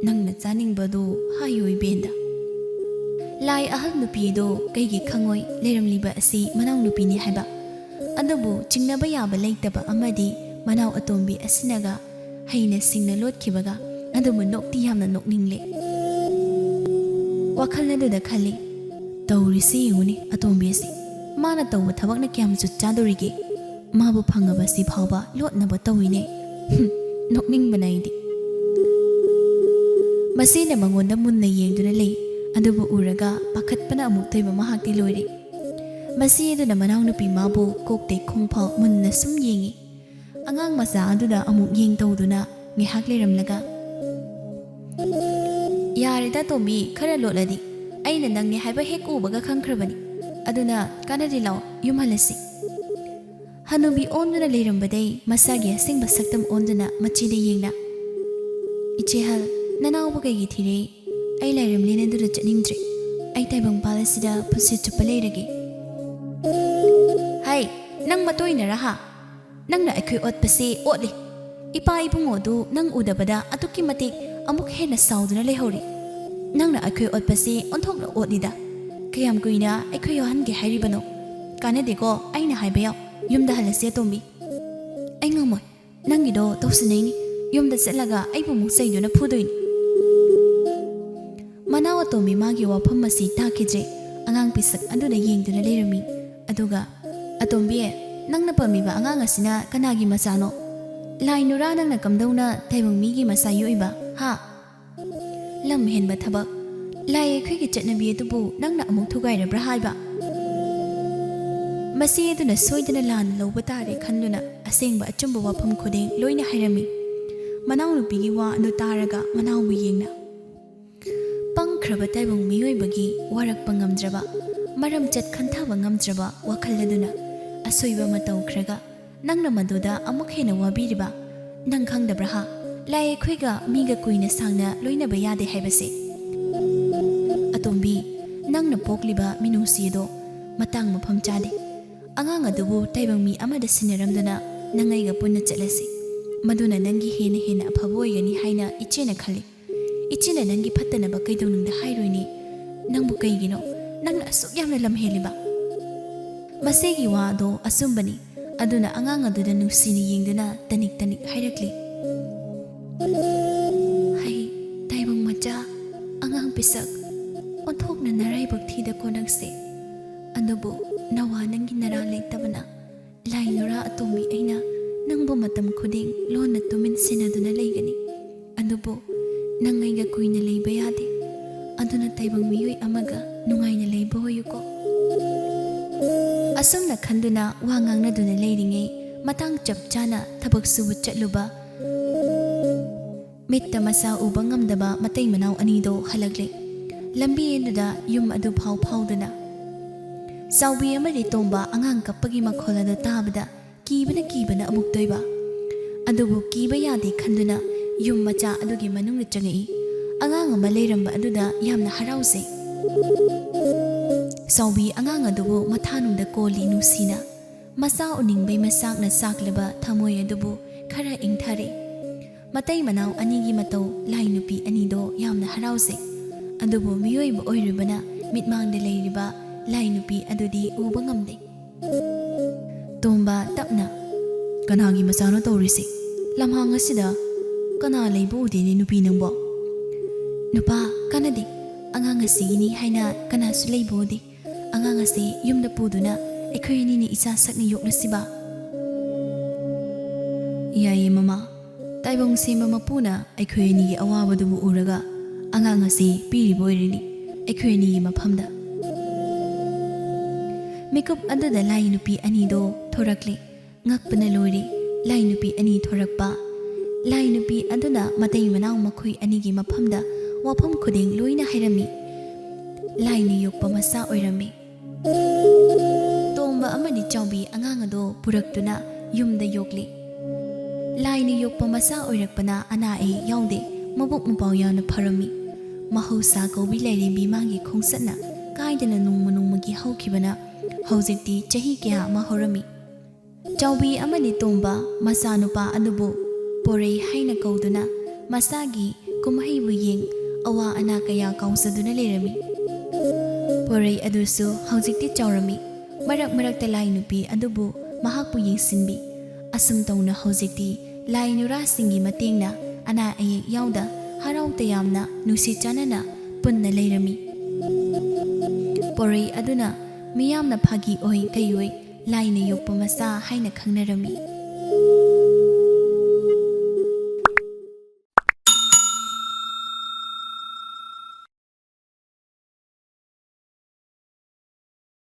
ꯅꯪꯅ ꯆꯥꯅꯤꯡꯕꯗꯨ ꯍꯥꯏꯌꯨ ꯏꯕꯦꯟꯗ꯫" ꯂꯥꯏ ꯑꯍꯜ ꯅꯨꯄꯤꯗꯣ ꯀꯩꯒꯤ ꯈꯪꯉꯣꯏ? ꯂꯩꯔꯝꯂꯤꯕ ꯑꯁꯤ ꯃꯅꯥꯎꯅꯨꯄꯤꯅꯤ ꯍꯥꯏꯕ꯫ ꯑꯗꯨꯕꯨ ꯆꯤꯡꯅꯕ ꯌꯥꯕ ꯂꯩꯇꯕ ꯑꯃꯗꯤ ꯃꯅꯥꯎ ꯑꯇꯣꯝꯕꯤ ꯑꯁꯤꯅꯒ ꯍꯩꯅ ꯁꯤꯡꯅ ꯂꯣꯠꯈꯤꯕꯒ ꯑꯗꯨꯕꯨ ꯅꯣꯛꯇꯤ ꯌꯥꯝꯅ ꯅꯣꯛꯅꯤꯡꯂꯦ꯫ ꯋꯥꯈꯜ ꯑꯗꯨꯗ ꯈꯜꯂꯤ, "ꯇꯧꯔꯤꯁꯤ ꯌꯦꯡꯉꯨꯅꯤ ꯑꯇꯣꯝꯕꯤ ꯑꯁꯤ꯫ ꯃꯥꯅ ꯇꯧꯕ ꯊꯕꯛꯅ ꯀꯌꯥꯝ ꯖꯨꯠ ꯆꯥꯗꯣꯔꯤꯒꯦ? ꯃꯥꯕꯨ ꯐꯪꯉꯕꯁꯤ ꯐꯥꯎꯕ ꯂꯣꯠꯅꯕ ꯇꯧꯏꯅꯦ꯫ ꯍꯨꯝ, ꯅꯣꯛꯅꯤꯡꯕꯅ ꯑꯩꯗꯤ꯫" ꯃꯁꯤꯅ ꯃꯉꯣꯟꯗ ꯃꯨꯟꯅ ꯌꯦꯡꯗꯨꯅ ꯂꯩ, ꯑꯗꯨꯕꯨ ꯎꯔꯒ ꯄꯥꯈꯠꯄꯅ ꯑꯃꯨꯛ ꯇꯣꯏꯕ ꯃꯍꯥꯛꯇꯤ ꯂꯣꯏꯔꯦ꯫ ꯃꯁꯤ ꯑꯗꯨꯅ ꯃꯅꯥꯎꯅꯨꯄꯤ ꯃꯥꯕꯨ ꯀꯣꯛꯇꯩ ꯈꯣꯡꯐꯥꯎ ꯃꯨꯟꯅ ꯁꯨꯝ ꯌꯦꯡꯏ꯫ ꯑꯉꯥꯡ ꯃꯆꯥ ꯑꯗꯨꯗ ꯑꯃꯨꯛ ꯌꯦꯡ ꯇꯧꯗꯨꯅ ꯉꯥꯏꯍꯥꯛ ꯂꯩꯔꯝꯂꯒ, "ꯌꯥꯔꯦꯗ ꯇꯣꯝꯕꯤ, ꯈꯔ ꯂꯣꯠꯂꯗꯤ꯫ ꯑꯩꯅ ꯅꯪꯅꯦ ꯍꯥꯏꯕ ꯍꯦꯛ ꯎꯕꯒ ꯈꯪꯈ꯭ꯔꯕꯅꯤ꯫ ꯑꯗꯨꯅ ꯀꯥꯟꯅꯗꯦ, ꯂꯥꯛꯑꯣ, ꯌꯨꯝ ꯍꯜꯂꯁꯤ꯫" ꯍꯅꯨꯕꯤ ꯑꯣꯟꯗꯨꯅ ꯂꯩꯔꯝꯕꯗꯩ ꯃꯁꯥꯒꯤ ꯑꯁꯦꯡꯕ ꯁꯛꯇꯝ ꯑꯣꯟꯗꯨꯅ ꯃꯆꯦꯗ ꯌꯦꯡꯅ, "ꯏꯆꯦꯍꯜ, ꯅꯅꯥꯎꯕꯨ ꯀꯩꯒꯤ ꯊꯤꯔꯦ? ꯑꯩ ꯂꯥꯏꯔꯦꯝꯂꯦꯟ ꯑꯗꯨꯗ ꯆꯠꯅꯤꯡꯗ꯭ꯔꯦ꯫ ꯑꯩ ꯇꯥꯏꯕꯪꯄꯥꯜ ꯑꯁꯤꯗ ꯄꯨꯟꯁꯤ ꯆꯨꯞꯄ ꯂꯩꯔꯒꯦ꯫" "ꯍꯩ, ꯅꯪ ꯃꯇꯣꯏꯅꯔ ꯍꯥ? ꯅꯪꯅ ꯑꯩꯈꯣꯏ ꯑꯣꯠꯄꯁꯦ ꯑꯣꯠꯂꯤ꯫ ꯏꯄꯥ ꯏꯕꯨꯡꯉꯣꯗꯨ ꯅꯪ ꯎꯗꯕꯗ ꯑꯗꯨꯛꯀꯤ ꯃꯇꯤꯛ ꯑꯃꯨꯛ ꯍꯦꯟꯅ ꯁꯥꯎꯗꯨꯅ ꯂꯩꯍꯧꯔꯤ꯫ ꯅꯪꯅ ꯑꯩꯈꯣꯏ ꯑꯣꯠꯄꯁꯦ ꯑꯣꯟꯊꯣꯛꯅ ꯑꯣꯠꯂꯤꯗ꯫ ꯀꯌꯥꯝ ꯀꯨꯏꯅ ꯑꯩꯈꯣꯏ ꯌꯥꯎꯍꯟꯒꯦ ꯍꯥꯏꯔꯤꯕꯅꯣ? ꯀꯥꯟꯅꯗꯦꯀꯣ, ꯑꯩꯅ ꯍꯥꯏꯕ ꯌꯥꯎ꯫ ꯌꯨꯝꯗ ꯍꯜꯂꯁꯤ ꯑꯇꯣꯝꯕꯤ꯫" "ꯑꯩ ꯉꯝꯃꯣꯏ꯫ ꯅꯪꯒꯤꯗꯣ ꯇꯧꯁꯤꯟꯅꯩꯅꯤ꯫ ꯌꯨꯝꯗ ꯆꯠꯂꯒ ꯑꯩꯕꯨ ꯑꯃꯨꯛ ꯆꯩꯗꯨꯅ ꯐꯨꯗꯣꯏꯅꯤ꯫" ꯃꯅꯥꯎ ꯑꯇꯣꯝꯕꯤ ꯃꯥꯒꯤ ꯋꯥꯐꯝ ꯑꯁꯤ ꯇꯥꯈꯤꯗ꯭ꯔꯦ꯫ ꯑꯉꯥꯡ ꯄꯤꯁꯛ ꯑꯗꯨꯗ ꯌꯦꯡꯗꯨꯅ ꯂꯩꯔꯝꯃꯤ꯫ ꯑꯗꯨꯒ, "ꯑꯇꯣꯝꯕꯤ, ꯅꯪꯅ ꯄꯥꯝꯃꯤꯕ ꯑꯉꯥꯡ ꯑꯁꯤꯅ ꯀꯅꯥꯒꯤ ꯃꯆꯥꯅꯣ? ꯂꯥꯏ ꯅꯨꯔꯥ ꯅꯪꯅ ꯀꯝꯗꯧꯅ ꯇꯥꯏꯕꯪ ꯃꯤꯒꯤ ꯃꯆꯥ ꯌꯣꯛꯏꯕ, ꯍꯥ? ꯂꯝ ꯍꯦꯟꯕ ꯊꯕꯛ꯫ ꯂꯥꯏ ꯑꯩꯈꯣꯏꯒꯤ ꯆꯠꯅꯕꯤ ꯑꯗꯨꯕꯨ ꯅꯪꯅ ꯑꯃꯨꯛ ꯊꯨꯒꯥꯏꯔꯕ꯭ꯔꯥ ꯍꯥꯏꯕ?" ꯃꯆꯦ ꯑꯗꯨꯅ ꯁꯣꯏꯗꯅ ꯂꯥꯟꯅ ꯂꯧꯕ ꯇꯥꯔꯦ ꯈꯟꯗꯨꯅ ꯑꯁꯦꯡꯕ ꯑꯆꯨꯝꯕ ꯋꯥꯐꯝ ꯈꯨꯗꯤꯡ ꯂꯣꯏꯅ ꯍꯥꯏꯔꯝꯃꯤ꯫ ꯃꯅꯥꯎꯅꯨꯄꯤꯒꯤ ꯋꯥ ꯑꯗꯨ ꯇꯥꯔꯒ ꯃꯅꯥꯎꯕꯨ ꯌꯦꯡꯅ, ꯄꯪꯈ꯭ꯔꯕ ꯇꯥꯏꯕꯪ ꯃꯤꯑꯣꯏꯕꯒꯤ ꯋꯥꯔꯛꯄ ꯉꯝꯗ꯭ꯔꯕ, ꯃꯔꯝ ꯆꯠ ꯈꯟꯊꯕ ꯉꯝꯗ꯭ꯔꯕ ꯋꯥꯈꯜ ꯑꯗꯨꯅ ꯑꯁꯣꯏꯕ ꯑꯃ ꯇꯧꯈ꯭ꯔꯒ ꯅꯪꯅ ꯃꯗꯨꯗ ꯑꯃꯨꯛ ꯍꯦꯟꯅ ꯋꯥꯕꯤꯔꯤꯕ? ꯅꯪ ꯈꯪꯗꯕ꯭ꯔꯥ ꯍꯥ? ꯂꯥꯏ ꯑꯩꯈꯣꯏꯒ ꯃꯤꯒ ꯀꯨꯏꯅ ꯁꯥꯡꯅ ꯂꯣꯏꯅꯕ ꯌꯥꯗꯦ ꯍꯥꯏꯕꯁꯦ꯫ ꯑꯇꯣꯝꯕꯤ, ꯅꯪꯅ ꯄꯣꯛꯂꯤꯕ ꯃꯤꯅꯨꯡꯁꯤ ꯑꯗꯣ ꯃꯇꯥꯡ ꯃꯐꯝ ꯆꯥꯗꯦ꯫ ꯑꯉꯥꯡ ꯑꯗꯨꯕꯨ ꯇꯥꯏꯕꯪ ꯃꯤ ꯑꯃꯗ ꯁꯤꯟꯅꯔꯝꯗꯨꯅ ꯅꯪ ꯑꯩꯒ ꯄꯨꯟꯅ ꯆꯠꯂꯁꯤ꯫ ꯃꯗꯨꯅ ꯅꯪꯒꯤ ꯍꯦꯟꯅ ꯍꯦꯟꯅ ꯑꯐꯕ ꯑꯣꯏꯒꯅꯤ ꯍꯥꯏꯅ ꯏꯆꯦꯅ ꯈꯜꯂꯤ꯫ ꯏꯆꯦꯅ ꯅꯪꯒꯤ ꯐꯠꯇꯅꯕ ꯀꯩꯗꯧꯅꯨꯡꯗ ꯍꯥꯏꯔꯣꯏꯅꯦ꯫ ꯅꯪꯕꯨ ꯀꯩꯒꯤꯅꯣ ꯅꯪꯅ ꯑꯁꯨꯛ ꯌꯥꯝꯅ ꯂꯝꯍꯦꯜꯂꯤꯕ? ꯃꯁꯤꯒꯤ ꯋꯥ ꯑꯗꯣ ꯑꯆꯨꯝꯕꯅꯤ꯫ ꯑꯗꯨꯅ ꯑꯉꯥꯡ ꯑꯗꯨꯗ ꯅꯨꯡꯁꯤꯅ ꯌꯦꯡꯗꯨꯅ ꯇꯅꯤꯛ ꯇꯅꯤꯛ ꯍꯥꯏꯔꯛꯂꯤ꯫ "ꯍꯩ, ꯇꯥꯏꯕꯪ ꯃꯆꯥ, ꯑꯉꯥꯡ ꯄꯤꯁꯛ, ꯑꯣꯟꯊꯣꯛꯅ ꯅꯔꯥꯏꯕꯛ ꯊꯤꯗꯀꯣ ꯅꯪꯁꯦ꯫ ꯑꯗꯨꯕꯨ ꯅꯋꯥ ꯅꯪꯒꯤ ꯅꯔꯥ ꯂꯩꯇꯕꯅ ꯂꯥꯏ ꯅꯨꯔꯥ ꯑꯇꯣꯝꯕꯤ ꯑꯩꯅ ꯅꯪꯕꯨ ꯃꯇꯝ ꯈꯨꯗꯤꯡ ꯂꯣꯟꯅ ꯇꯨꯃꯤꯟ ꯁꯦꯟꯅꯗꯨꯅ ꯂꯩꯒꯅꯤ꯫ ꯑꯗꯨꯕꯨ ꯅꯪ ꯑꯩꯒ ꯀꯨꯏꯅ ꯂꯩꯕ ꯌꯥꯗꯦ꯫ ꯑꯗꯨꯅ ꯇꯥꯏꯕꯪ ꯃꯤꯑꯣꯏ ꯑꯃꯒ ꯅꯨꯡꯉꯥꯏꯅ ꯂꯩꯕ ꯑꯣꯏꯌꯨꯀꯣ꯫" ꯑꯁꯨꯝꯅ ꯈꯟꯗꯨꯅ ꯋꯥ ꯉꯥꯡꯅꯗꯨꯅ ꯂꯩꯔꯤꯉꯩ, ꯃꯇꯥꯡ ꯆꯞ ꯆꯥꯅ ꯊꯕꯛ ꯁꯨꯕ ꯆꯠꯂꯨꯕ ꯃꯤꯠꯇ ꯃꯆꯥ ꯎꯕ ꯉꯝꯗꯕ ꯃꯇꯩ ꯃꯅꯥꯎ ꯑꯅꯤꯗꯣ ꯍꯜꯂꯛꯂꯦ꯫ ꯂꯝꯕꯤ ꯑꯗꯨꯗ ꯌꯨꯝ ꯑꯗꯨ ꯐꯥꯎ ꯐꯥꯎꯗꯨꯅ ꯆꯥꯎꯕꯤ ꯑꯃꯗꯤ ꯇꯣꯝꯕ ꯑꯉꯥꯡ ꯀꯞꯄꯒꯤ ꯃꯈꯣꯜ ꯑꯗꯨ ꯇꯥꯕꯗ ꯀꯤꯕꯅ ꯀꯤꯕꯅ ꯑꯃꯨꯛꯇꯣꯏꯕ꯫ ꯑꯗꯨꯕꯨ ꯀꯤꯕ ꯌꯥꯗꯦ ꯈꯟꯗꯨꯅ ꯌꯨꯝ ꯃꯆꯥ ꯑꯗꯨꯒꯤ ꯃꯅꯨꯡꯗ ꯆꯪꯉꯛꯏ꯫ ꯑꯉꯥꯡ ꯑꯃ ꯂꯩꯔꯝꯕ ꯑꯗꯨꯗ ꯌꯥꯝꯅ ꯍꯔꯥꯎꯖꯩ꯫ ꯆꯥꯎꯕꯤ ꯑꯉꯥꯡ ꯑꯗꯨꯕꯨ ꯃꯊꯥꯅꯨꯡꯗ ꯀꯣꯜꯂꯤ ꯅꯨꯡꯁꯤꯅ꯫ ꯃꯆꯥ ꯎꯅꯤꯡꯕꯩ ꯃꯆꯥꯛꯅ ꯆꯥꯛꯂꯕ ꯊꯃꯣꯏ ꯑꯗꯨꯕꯨ ꯈꯔ ꯏꯪꯊꯔꯦ꯫ ꯃꯇꯩ ꯃꯅꯥꯎ ꯑꯅꯤꯒꯤ ꯃꯇꯧ ꯂꯥꯏ ꯅꯨꯄꯤ ꯑꯅꯤꯗꯣ ꯌꯥꯝꯅ ꯍꯔꯥꯎꯖꯩ꯫ ꯑꯗꯨꯕꯨ ꯃꯤꯑꯣꯏꯕ ꯑꯣꯏꯔꯨꯕꯅ ꯃꯤꯠꯃꯥꯡꯗ ꯂꯩꯔꯤꯕ ꯂꯥꯏ ꯅꯨꯄꯤ ꯑꯗꯨꯗꯤ ꯎꯕ ꯉꯝꯗꯦ꯫ ꯇꯣꯝꯕ ꯇꯞꯅ, "ꯀꯅꯥꯒꯤ ꯃꯆꯥꯅꯣ ꯇꯧꯔꯤꯁꯦ? ꯂꯝꯍꯥꯡ ꯑꯁꯤꯗ ꯀꯅꯥ ꯂꯩꯕ ꯎꯗꯦꯅꯦ ꯅꯨꯄꯤ ꯅꯪꯕꯣ?" "ꯅꯨꯄꯥ, ꯀꯥꯟꯅꯗꯦ꯫ ꯑꯉꯥꯡ ꯑꯁꯤꯒꯤꯅꯤ ꯍꯥꯏꯅ ꯀꯅꯥꯁꯨ ꯂꯩꯕꯣꯗꯦ꯫ ꯑꯉꯥꯡ ꯑꯁꯤ ꯌꯨꯝꯗ ꯄꯨꯗꯨꯅ ꯑꯩꯈꯣꯏ ꯑꯅꯤꯅ ꯏꯆꯥ ꯁꯛꯅ ꯌꯣꯛꯂꯁꯤꯕ?" "ꯌꯥꯏꯌꯦ ꯃꯃꯥ꯫ ꯇꯥꯏꯕꯪ ꯁꯦꯝꯕ ꯃꯄꯨꯅ ꯑꯩꯈꯣꯏ ꯑꯅꯤꯒꯤ ꯑꯋꯥꯕꯗꯨꯕꯨ ꯎꯔꯒ ꯑꯉꯥꯡ ꯑꯁꯤ ꯄꯤꯔꯤꯕ ꯑꯣꯏꯔꯤꯅꯤ ꯑꯩꯈꯣꯏ ꯑꯅꯤꯒꯤ ꯃꯐꯝꯗ꯫" ꯃꯤꯀꯨꯞ ꯑꯗꯨꯗ ꯂꯥꯏ ꯅꯨꯄꯤ ꯑꯅꯤꯗꯣ ꯊꯣꯔꯛꯂꯦ꯫ ꯉꯛꯄꯅ ꯂꯣꯏꯔꯦ꯫ ꯂꯥꯏ ꯅꯨꯄꯤ ꯑꯅꯤ ꯊꯣꯔꯛꯄ꯫ ꯂꯥꯏ ꯅꯨꯄꯤ ꯑꯗꯨꯅ ꯃꯇꯩ ꯃꯅꯥꯎ ꯃꯈꯣꯏ ꯑꯅꯤꯒꯤ ꯃꯐꯝꯗ ꯋꯥꯐꯝ ꯈꯨꯗꯤꯡ ꯂꯣꯏꯅ ꯍꯥꯏꯔꯝꯃꯤ꯫ ꯂꯥꯏꯅ ꯌꯣꯛꯄ ꯃꯆꯥ ꯑꯣꯏꯔꯝꯃꯤ꯫ ꯇꯣꯝꯕ ꯑꯃꯗꯤ ꯆꯥꯎꯕꯤ ꯑꯉꯥꯡ ꯑꯗꯣ ꯄꯨꯔꯛꯇꯨꯅ ꯌꯨꯝꯗ ꯌꯣꯛꯂꯤ꯫ ꯂꯥꯏꯅ ꯌꯣꯛꯄ ꯃꯆꯥ ꯑꯣꯏꯔꯛꯄꯅ ꯑꯅꯥ ꯑꯌꯦꯛ ꯌꯥꯎꯗꯦ, ꯃꯕꯨꯛ ꯃꯄꯥꯎ ꯌꯥꯎꯅ ꯐꯔꯝꯃꯤ꯫ ꯃꯍꯧꯁꯥ ꯀꯧꯕꯤ ꯂꯥꯏꯔꯦꯝꯕꯤ ꯃꯥꯒꯤ ꯈꯣꯡꯆꯠꯅ ꯀꯥꯏꯗꯅ ꯅꯣꯡꯃ ꯅꯣꯡꯃꯒꯤ ꯍꯧꯈꯤꯕꯅ ꯍꯧꯖꯤꯛꯇꯤ ꯆꯍꯤ ꯀꯌꯥ ꯑꯃ ꯍꯧꯔꯝꯃꯤ꯫ ꯆꯥꯎꯕꯤ ꯑꯃꯗꯤ ꯇꯣꯝꯕ ꯃꯆꯥꯅꯨꯄꯥ ꯑꯗꯨꯕꯨ ꯄꯣꯔꯩ ꯍꯥꯏꯅ ꯀꯧꯗꯨꯅ ꯃꯁꯥꯒꯤ ꯀꯨꯝꯍꯩꯕꯨ ꯌꯦꯡ ꯑꯋꯥ ꯑꯅꯥ ꯀꯌꯥ ꯀꯥꯎꯖꯗꯨꯅ ꯂꯩꯔꯝꯃꯤ꯫ ꯄꯣꯔꯩ ꯑꯗꯨꯁꯨ ꯍꯧꯖꯤꯛꯇꯤ ꯆꯥꯎꯔꯝꯃꯤ꯫ ꯃꯔꯛ ꯃꯔꯛꯇ ꯂꯥꯏ ꯅꯨꯄꯤ ꯑꯗꯨꯕꯨ ꯃꯍꯥꯛꯄꯨ ꯌꯦꯡꯁꯤꯟꯕꯤ꯫ ꯑꯁꯨꯝ ꯇꯧꯅ ꯍꯧꯖꯤꯛꯇꯤ ꯂꯥꯏ ꯅꯨꯔꯥꯁꯤꯡꯒꯤ ꯃꯇꯦꯡꯅ ꯑꯅꯥ ꯑꯌꯦꯛ ꯌꯥꯎꯗ ꯍꯔꯥꯎ ꯇꯌꯥꯝꯅ ꯅꯨꯡꯁꯤ ꯆꯥꯟꯅꯅ ꯄꯨꯟꯅ ꯂꯩꯔꯝꯃꯤ꯫ ꯄꯣꯔꯩ ꯑꯗꯨꯅ ꯃꯤꯌꯥꯝꯅ ꯐꯥꯒꯤ ꯑꯣꯏ ꯀꯩ ꯑꯣꯏ ꯂꯥꯏꯅ ꯌꯣꯛꯄ ꯃꯆꯥ ꯍꯥꯏꯅ ꯈꯪꯅꯔꯝꯃꯤ꯫